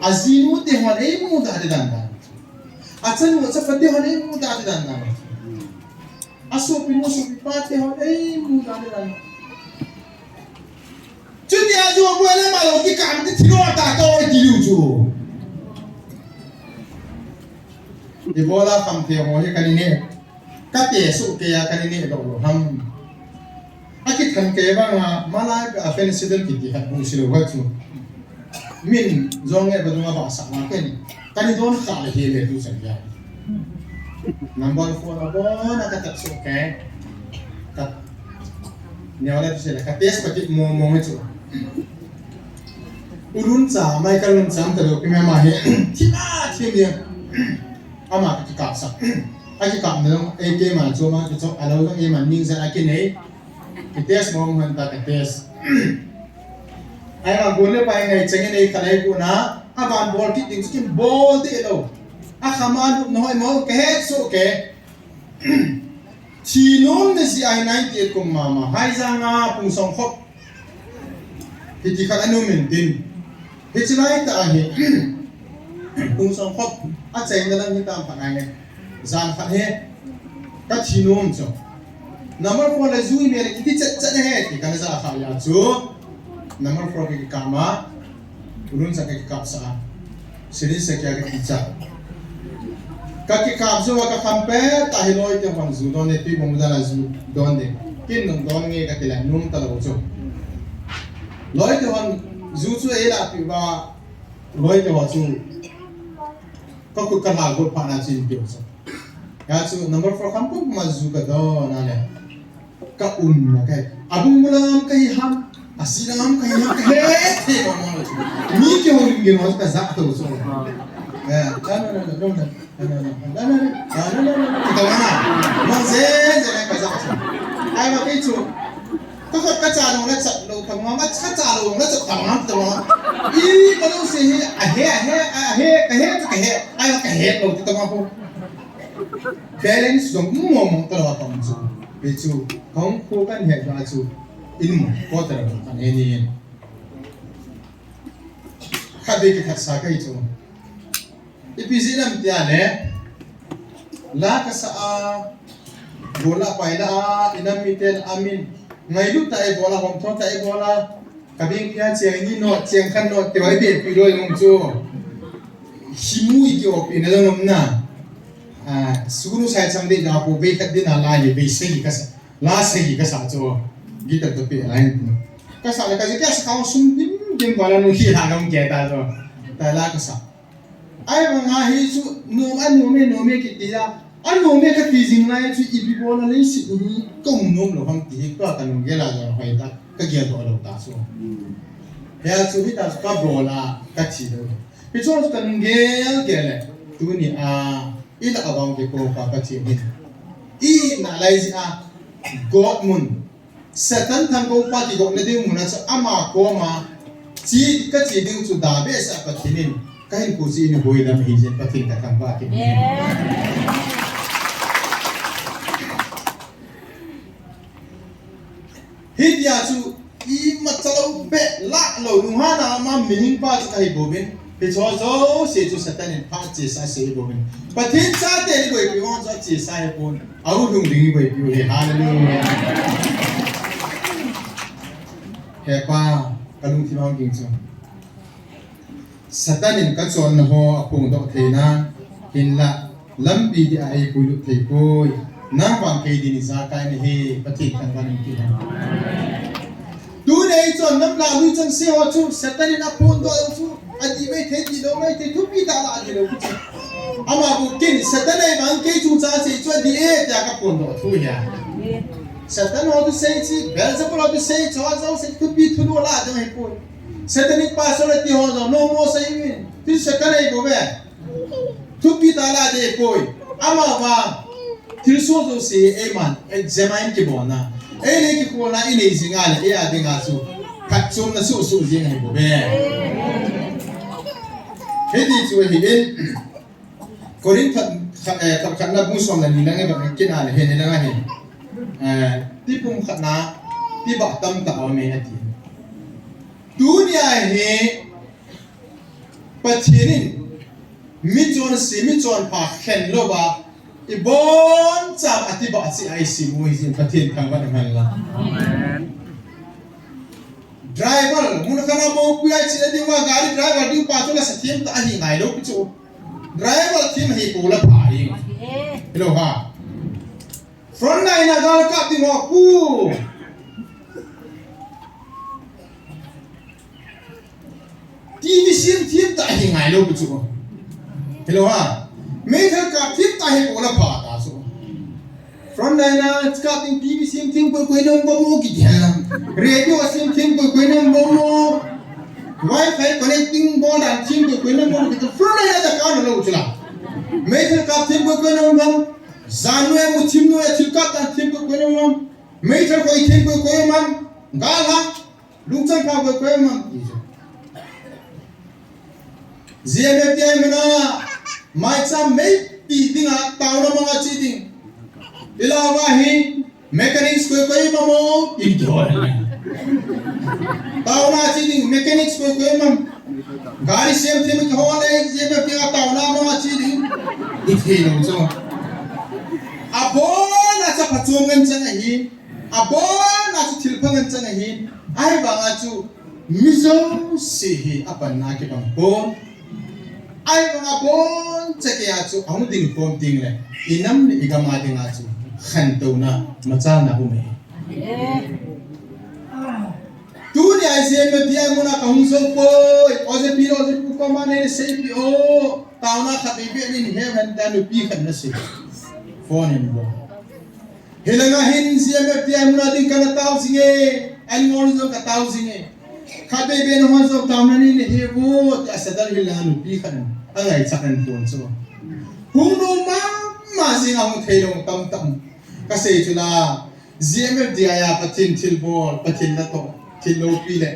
Ajinu te hon eimu da ti dan dan. Achanu achapa te hon eimu da ti dan dan. Asopinu sopipa te hon eimu da ti dan. Chuti a chu boi le malo kikam ti thilo ta to ti lu chu. Ibola kam te ho hi kani ne. Ka te su ke ya kani ne lo lo ham. Akithan ke banga malai ka fen sidel kiti hat bu silo wa chu. Min jong e ba dunga ba sa ma ke ni. Kani don kha le he le tu san ya. Number four abona ka tak su ke. Ka Neo le se le ka test pa ki mo mo ngi chu. Ulun cha, Michael Lun cha, ta lo ki me ma he. Thim a, thim ya. Ama ka kikap sa. Akikap na lo, e ke ma chu ma ki chu, alo lo e ma ning sa aki nei. Ki test mo mo han ta ka test. Ai ma gun le pai ngai cheng nei ka lai ku na. Aban bol kit ding chu kin bol ti lo. Akha ma nu no hoi mo ka het su ke. Thi nom na ji ai ninety eight kum mama. Haijang a pung song khop. Hiti khat anu min tin. Hichi lai ta hi. Pung song khop. Achaina lang hi tam phat ai ne. Jan khat he. Ka thi nom chu. Number four le jui me le kiti chat chat he. Ti kana ja kha ya chu. Number four ki kama. Ulun sa ka kikap sa a. Siri sa kya ka kicha. Ka kikap jo ka khampe ta hi loi te hon ju don ne ti bom dala ju don de. Kin nung don nge ka tila nung ta lo chu. Loi te hon ju chu e la pi ba loi te ho chu. Ka khut ka lha got phat na chu in peh u chu. Hia chu number four kham pum ma ju ka don a le. Ka um na ka. Abung bulam ka hi ham. Asi lam ka hi ham ka he. Te ma ma chu. Mi kihoulim gin ho ka ja to chu. Eh, no, no, no, no, no. Ita wana. Mang ze ze ka ja chu. Ai ma ke chu. Ka khut ka cha nung la chat lou, ka ngam ka cha cha lou la chat, ka ngam ta ngam. I ka lou se hi, a he, a he, a he, ka he chu ka he. Ai ka he lou ti ta ngam ko. Balance jong mo mo ta lou ka ngam chu. Be chu, kong ko kan he ba chu. In mo ko ta lou kan he ni. Kha be ki khat sa ka hi chu. Ipi jeh ham tia le, la ka sa a, bol a pai la a, inam miten amin, ngailut tah a i bol a, hom thon tah a i bol a, ka beng pia cheng ni no, cheng khan no, te wai be pi loi ngom chu. Himu i ki opi na ngom na. Ah, sunu sai chang de na ko be khat de na la ye be sei ka sa. La sei ka sa chu. Guitar to pe la hin. Ka sa le ka je ka sa ka sum dim dim ba la nu hi ha ngam ke ta chu. Ta la ka sa. Ai, vang a hi chu, nom a, nom e, nom e kiti a. A nom e kati jing lai chu, ipi bol a leiset hi, ka um nom lou ham ti hi, ka, ka nung gel a jong hoi ta, ka gel doh lou ta chu. Hia chu, hita chu, ka bol a, ka thi lou. Hichu chu ka nung gel gel le, tuni a, i la a vang ke ko pa ka thi ni. I na lai ji a, God mun. Satan thangkong pa kigotna ding mun a chu ama koma, chi, ka chi ding chu da behseh a Pathen in, ka hinkho chu in huhdoh ahi jeh in Pathen ka thangvah kit e. Hitia chu imacha lou beh lah lou lunghanna ma mihem pa chu ka hi bouvin. Hiche jouse chu Satan in phat chesa sei bouvin. Pathen chate ni boipi ho chu achesa hi pon. Au lung ding ni boipi u hi. Hallelujah. He Pa, ka lungthim a hung ging chu. Satan in ka chonna ho aphongdoh theina, hinlah, lampi dia eipuilut thei poi. Nang vang kei din ijakai nahi, Pathen thangvah in kihou. Tuni a i chon nam la lui chang se ho chu, Satan in aphongdoh chu, adih mai thei, dih lou mai thei, thupi tah la adih lou chu. Ama bou kin, Satan in vang kei chungchang sei chu adih e, tia ka phongdoh thu hi a. Satan ho chu sei chu, Beelzebul ho chu sei chu, ajo sei thupi thulu la adih mai poi. Satanic pastor ati ho jong, no more sei uvin. Ti Satan ahi bou ve. Thupi tah la adih poi. Ama vang. Thilsoh jouse, eiman. Examine kibolna. Eile kikholna, inei jing a le, ei a dinga chu. Phatchomna suhsuh jing ahi bou ve. Hiti chu ahi in. Korinth khat, khat, eh, khat, khatna bung som le ni lang e, ba kin a le, he ni lang ahi. Eh, ti pum khatna, ti ba tam ta o me ati. Tuni a hi, Pathen in, michonse, michonpha khen louva, ibon chauva ati ba chi a isi mu hi jin Pathen thangvah in man la. Amen. Driver, mun khat a mopui a chi a ding uva, gari driver ding pa chu la sa thim ta ahi ngai lou pi chu. Driver thim hi pu la pha hi. Hello ha. Front line a gal kap ding ho pu. T V sim thim ta hi ngai lou pi chu. Hello ha. Meithal kap thim ta hi pu la pha ta chu. Front line a kap ding T V sim thim koi koi nom bom mo kiti ham. Radio sim thim koi koi nom bom mo. Wi-Fi connecting bol dan thim koi koi nom bom kiti. Front line a kap lou chu la. Meithal kap thim koi koi nom bom. Jan noi a mu thim noi a thil kap dan thim koi koi nom bom. Meithal koi thim koi koi nom bom. Gal ha. Lungchang pha koi koi mong ti chu. G M F D I mana, maicham meipi dinga, taona mong a chi ding. Ila va hi, mechanics koi koi mong mong, ti chu. Taona chi ding, mechanics koi koi mong. Gari sem sem ki ho le, G M F D I a taona mong a chi ding. Ti thei lou chu. Abon a cha phatchom ngen chang ahi. Abon a chu thil pha ngen chang ahi, ahivang a chu mi jouse hi apanna kibang pon. Ahivang a abon chakei a chu ahung ding pon ding le, i nam le i gam a ding a chu khantouna machalna um e. Tuni Ai, J M F D I muna kahung jou poi. O J P, o J P koma nei seipeh o. Taona khat bebe nei hemen ta nupi khat nasei. Phone in bol. Hilanga hin J M F D I muna ding kana tao jinge. An ngol jong katao jinge. Khat bebe nahon jong taona nei nahe vo. Ti a sadar hilanga nupi khat. Angai chak an pon chu. Hung nom mama jing a hung thei lou tamtam. Kasei chu la. J M F D I a Pathen thilbol, Pathen natoh, thil loupi le.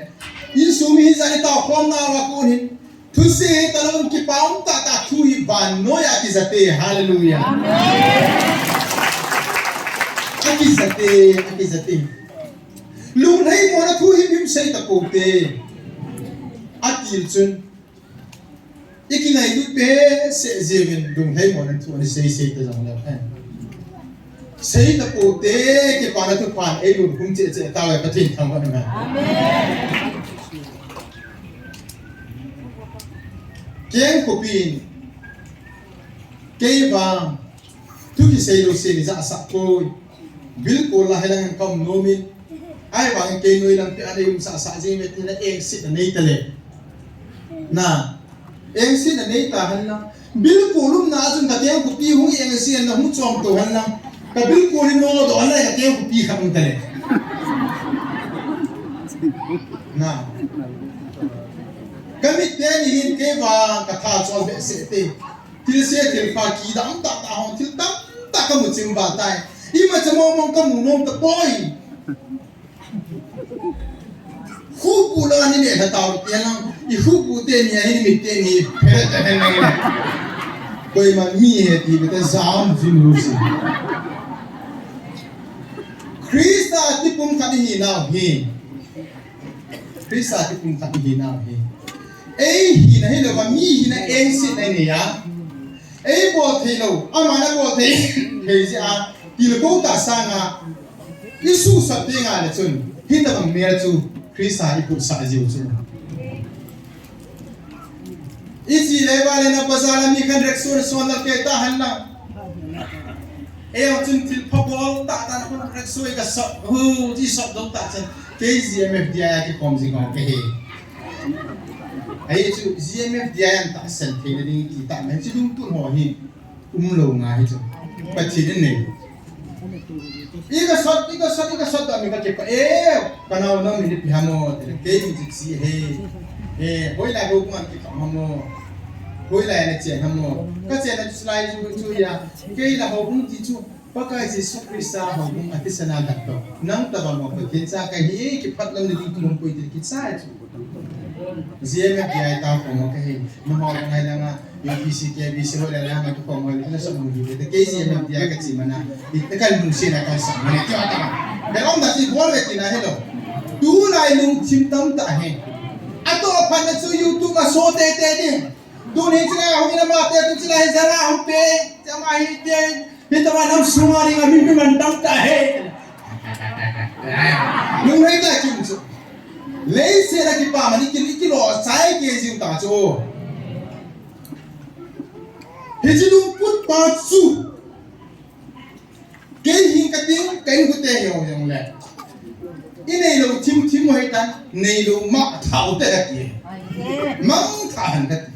Insung mi hi jani tao khom na wa kun hin. Thusei hi talou kipa um tah tah thu hi vannoiya kijate. Hallelujah. Amen. Akijate, akijate. Lunglhaimona thu hi mim sei tapou te. Atil chun. I kingailut behseh jeh uvin lunglhaimona thu ani sei sei ta jong leu hen. Sei tapou te kipana thuphan eilut khum cheh cheh tauve Pathen thangvah in. Amen. Keng khopi in kei vang thu kisei lou se ni ja sah poi. Bilkol la helang in kaum nom in. Ahivangin kei noi lampi a nei um sah sah jing ve tina engsetna nei ta le. Na. Engsetna nei ta hen lang. Bilkol umna a chun ka keng khopi hung engsetna hung chom to hen lang. Ka bilkol in no do hen lang ka keng khopi khat um ta le. Na. Ka mit te ni hin kei vang ka tha chol behseh te. Thil se thil pha kidang tah tah hong thil tam tah ka mu chim va tai. Imacha mong mong ka mu nom tapoi. Khupu la ni le tha tau te lang. I khupu te ni a hin mit te ni phe ta hen lang. Koima mi he ti beta jam jin lu si. Christa ti pumkhat hi nau hi. Christa ti pumkhat hi nau hi. Ei hina hilou va mi hina engsetna nei a. Ei bol thei lou, ama na bol thei. Hei jeh a, tilkou ta sanga. I susat ding a le chun. Hitabang mel chu Christa i putsah jiu chu. I chi le va le na bazar a mi khan rickshaw na son la kei ta hen lang. Ei jong chun thil pha bol tah tah na khun rickshaw i ka sot. Hu, i sot dong tah chun. Kei J M F D I a kikhom jing ho ka hi. Ahi chu J M F D I a tahsan theina ding kiti tah mai chu lungtup ho hi. Umlou ngai hi chu. Pathen in nei. I ka sot, i ka sot, i ka sot, ami ka kipah e. Ka nao nao mi ni pi ham o, te kei mi chi chi he. He, hoilai houbung a na kikhom ham o. Hoilai na chen ham o. Ka chen na chu lai chu chu ya. Kei la houbung ti chu. Pakai Jesu Christa houbung a thisan a dak to. Nang tabang ho Pathen cha ka hi kipah lam ni ding tum poi ti kichai chu. J M F D I tao khom ka hi. Na ho ngai la nga. U P C, K B C ho la la ma tu khom ho la sa mu hi. Te kei J M F D I ka chi mana. I te kan lungset na kan sa mana. Ti ta. Be om da ti bol ve ti na he lo. Tulai lungthim tam tah hi. Ato phat na chu YouTube a so te te ni. Tuni chu na hung ina ma te tu chu na hi jara hung pe. Jama hi te. Hitobang nam sunga ding a mi, mi man tam tah e. Lunglhai tah kim chu. Leiset a kipa man i kilo, i kilo chai kei jiu ta chu. Hiche lungput pa chu. Kei hin ka ting, ka inkote hi ho jong le. I neilou thim thim ho hi ta, neilou ma thao te ka ti. Mang tha han ka ti.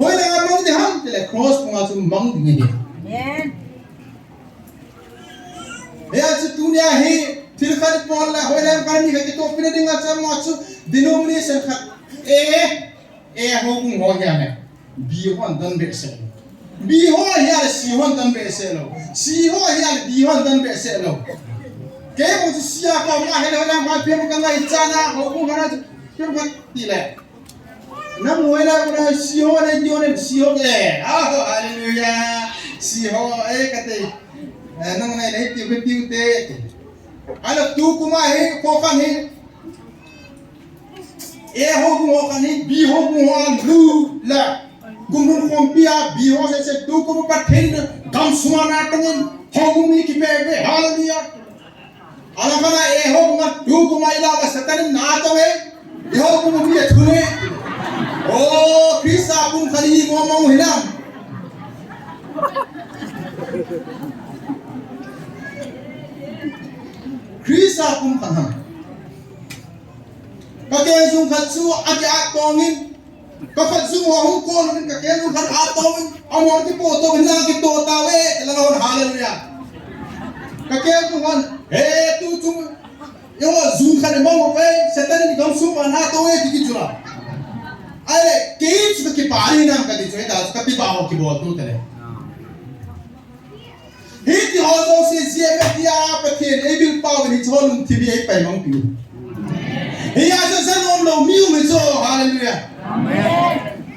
Hoilai a mang ding ham, ti le cross punga chu mang ding hi. Amen. Hia chu tunia hi thil khat i bol le, hoilai a kani kha kitohpina dinga chu ama chu denomination khat. E, e houbung ho hia le. B hon don behseh lou. B ho hia le C hon don behseh lou. C ho hia le D hon don behseh lou. Kei bou chu C a koma hile hoilai a pem ka ngai chana houbung hana chu pem ka ti le. Nang hoilai a C ho le D ho le C ho ke. Ah, hallelujah. C ho, eh, ka te. Eh, nang nai nai tiu ke tiu te. Ala tu kuma hi, ko kan hi. E houbung ho kan hi, B houbung ho a lu la. Kum hun khompi a, B ho se se tu kuma Pathen gam sunga na tangin. Houbung mi kipe pe, hallelujah. Ala kana e ho ma tu kuma ila ma Satan na to e. E ho kuma mi e thule. O Krista pumkhat hi mo mo hinam. Krista pumkhat ham. Ka keng jung khat chu akiat tongin, ka khat jung ho hung kon in, ka keng jung khat at tongin, amahon kipo tongin, la kito tave, la hon hallelujah. Ka keng jung hon, he tu chung, yo jung khat mong ve, Satan in dong sung ma na to e ti chu la. Ai le, kei chu ka kipah hinam kati chu, hita chu ka kipah ho kibol tu tale. Hiti ho jouse G M F D A Pathen in eibilpeh uvin hiche ho lungthim hi eipaimang piu. Hia chu janom lou mi um hichu, hallelujah. Amen.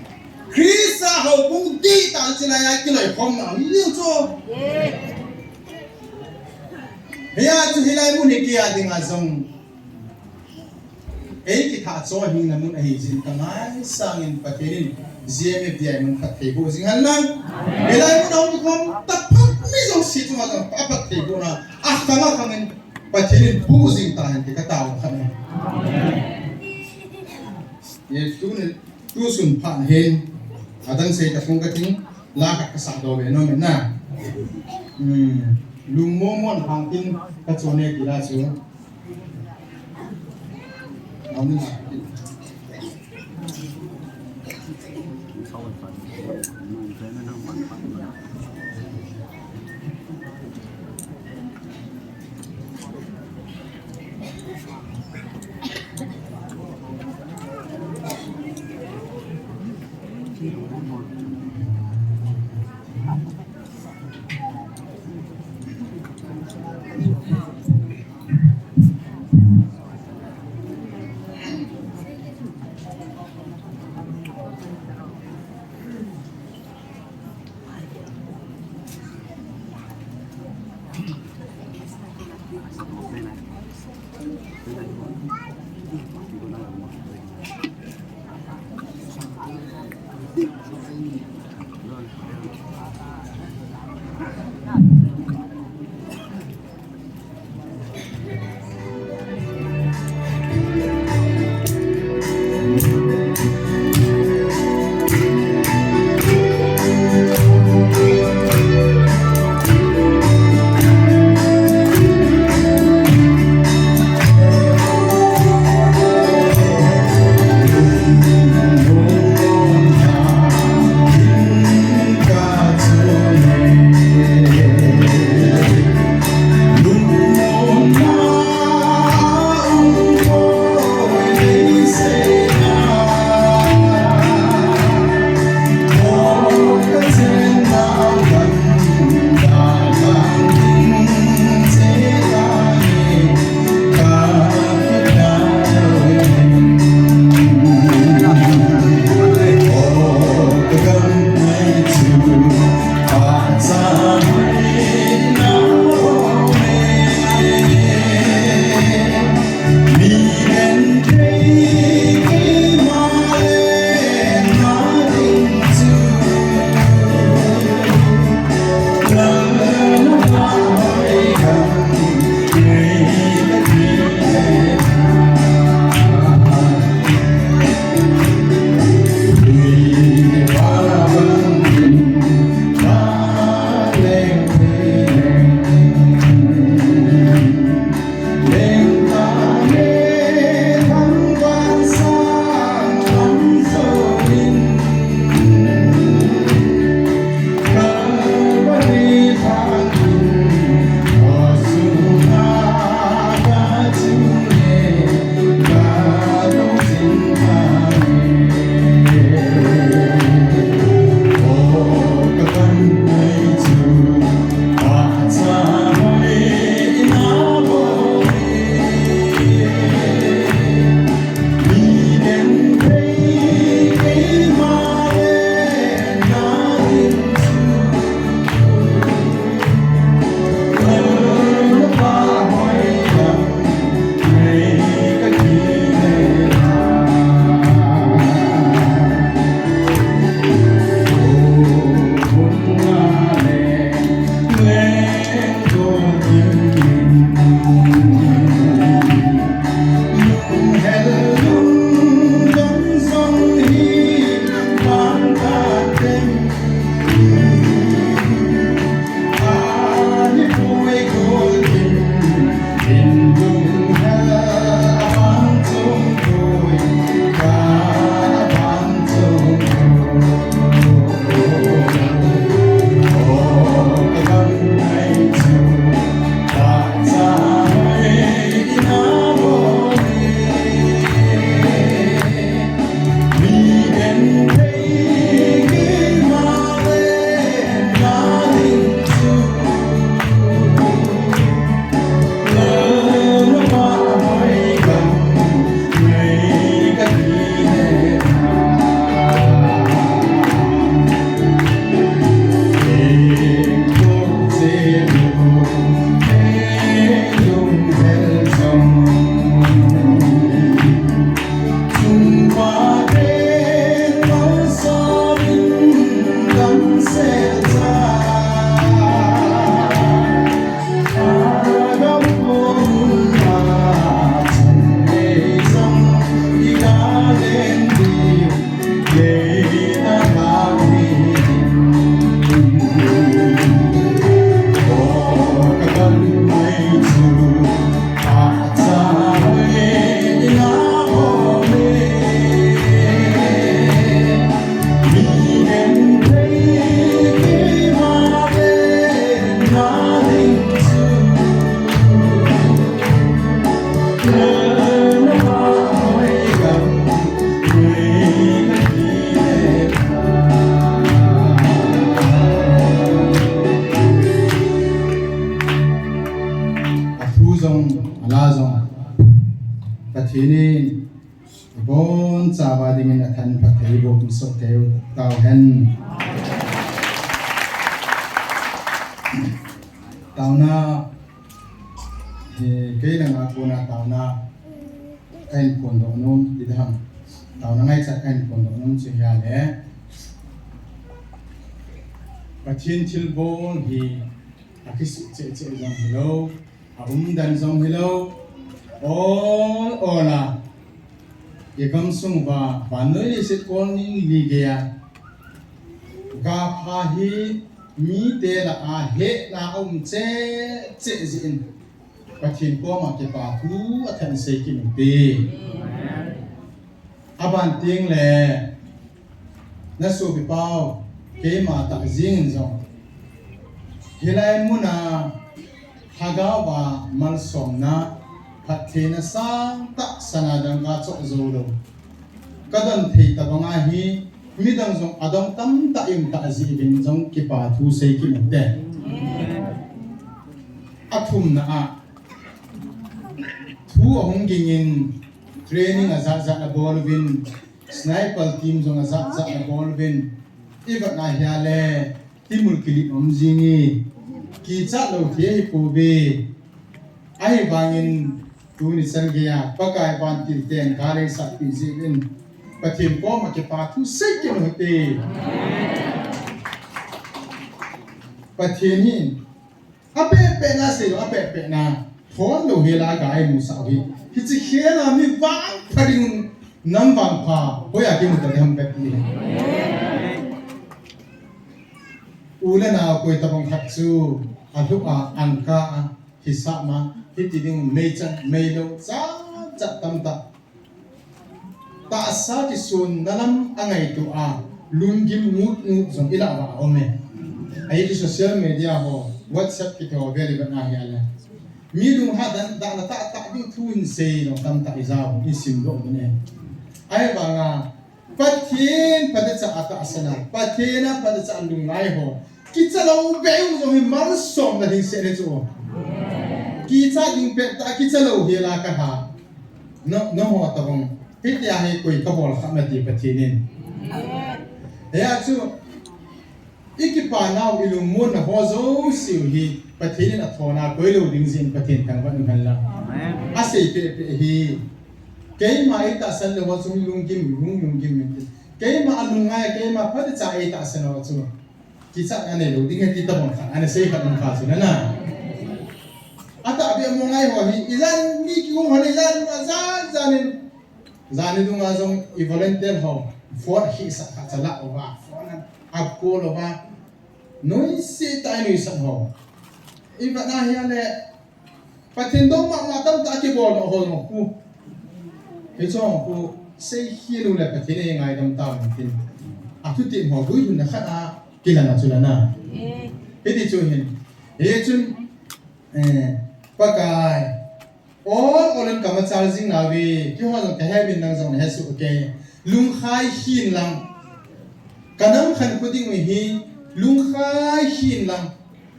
Christa houbung dihtah chilai a kiloikhomna um hichu. Hia chu hilai mun hi kei a dinga jong ei kithah cho hina mun ahi jeh in ka ngaisang in Pathen in G M F D A mun phatthei boh jing hen lang. Hilai mun a hung kikhom taphot mi jouse chunga jong aphatthei bohna akhang akhang in Pathen in boh jing tahen ti ka taona khat ahi. Ye tu ni, tu sun phat hin adang sei ta phong ka ting la khat ka sah doh ve nom in na. Hmm. Lungmong mong hang tin ka chon e ti la chu. Jong, ala jong. Pathen in, ibon chauva dingin athan phatthei boh in soh teu tauhen. Taona, eh, kei langa kona taona, kahin phondoh nom, ti dam. Taona ngaichat kahin phondoh nom chu hia le. Pathen thilbol hi, akisuh cheh cheh jong hilou. Aumdan jong hilou. Ol, ol a. Igamsung uva, vannoi leiset kol ning li geiya. Gapha hi mite lah a hehna aum cheh cheh jeh in. Pathen koma kipa thu athan sei kit ute. Aban teng le, na sopipau, keima tah jeng in jong. Hilai muna, lhagao a malsomna, phattheina sangtah sana dangka choh jou lou. Kadon thei tabang ahi, midang jong adong tamtah in tah jeh uvin jong kipa thu sei kit ute. Athumna a, thu ahung ging in, training ajat jat abol uvin, sniper team jong ajat jat abol uvin, ivet na hia le, timul kilip um jing e, kichat lou thei ahipouve, ahivangin tuni chan geiya, Pakai vantil ten ka lei sat pi jeh uvin, Pathen koma kipa thu sei kit ute. Pathen hin, apeh peh na sei lou, apeh peh na. Thon lou hela ga imusah u hi. Hiche khel a mi vangpha ding nam vangpha. Hoiya kimu ta ding ham peh ni. U le nao koi tabang khat chu. Alhuh a, angka a, hisah ma. Hiti ding meichang, meilou, cha, cha tamtah. Tahsa kisonna lam angaito a, lunggim ngut ngut jong ilah uva aum e. Ahi chu social media ho, WhatsApp kiti ho vel ivet na hia le. Mi lunghan dan, dan a tah tah ding thu in sei jong tamtah ijao, isim doh un e. Ahivanga, Pathen phatecha a tahsan a, Pathen a phatecha a lungngai ho. Kicha lou beh u jong hi malsomna ding seh le chu. Kicha ding pet tah kicha lou hela ka ha. No, no ho tabang. Hitia hi koi kabol kha mati Pathen in. Hia chu, ikipa nau ilungmon na ho jouse u hi Pathen in athona koi lou ding jeh in Pathen thangvah in hen lang. Asei peh peh hi. Keima itahsan lou ho chu lunggim, lung, lunggim min tin. Keima alungngai, keima phatecha itahsan ho chu. Kichat anei lou ding e ti tabang khat, ana sei khat um kha chu nana. Atahbeh mo ngai ho hi, ijan mi kihung ho ni jan, ajan, jan in. Jan ni dunga jong i volunteer ho, phone hi sa khat cha la uva, phone an, ap call uva. Noise tah in nuisat ho. Ivet na hia le, Pathen dong mama tamtah kibol doh ho jong khu. Hiche jong khu, sei khel u le Pathen in eingaidam tauvin tin. Athutim ho guilhunna khat a kilang a chu lana. Hiti chu hin. Hichun, eh, Pakai. Ol, ol in kamachal jing nauve. Keiho jong kahe uvin nang jong nahe soh u kei. Lungkhai hin lang. Ka nam khankho ding u hi, lungkhai hin lang,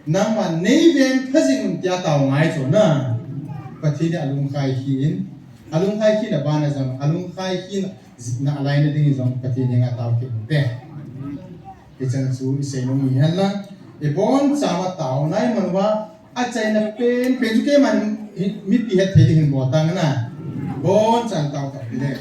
nangman nei veng pha jing un tia tao ngai chu na. Pathen in alungkhai hin, alungkhai hin abana jong, alungkhai hin jitna alaina ding jong Pathen henga tao kit u te. Hichan chu isei nom u hi hen lang, ibon chauva tao nai man uva, achaina pen pen chu keiman mipi het thei ding hin bol tang na. Bon chan tao tao le.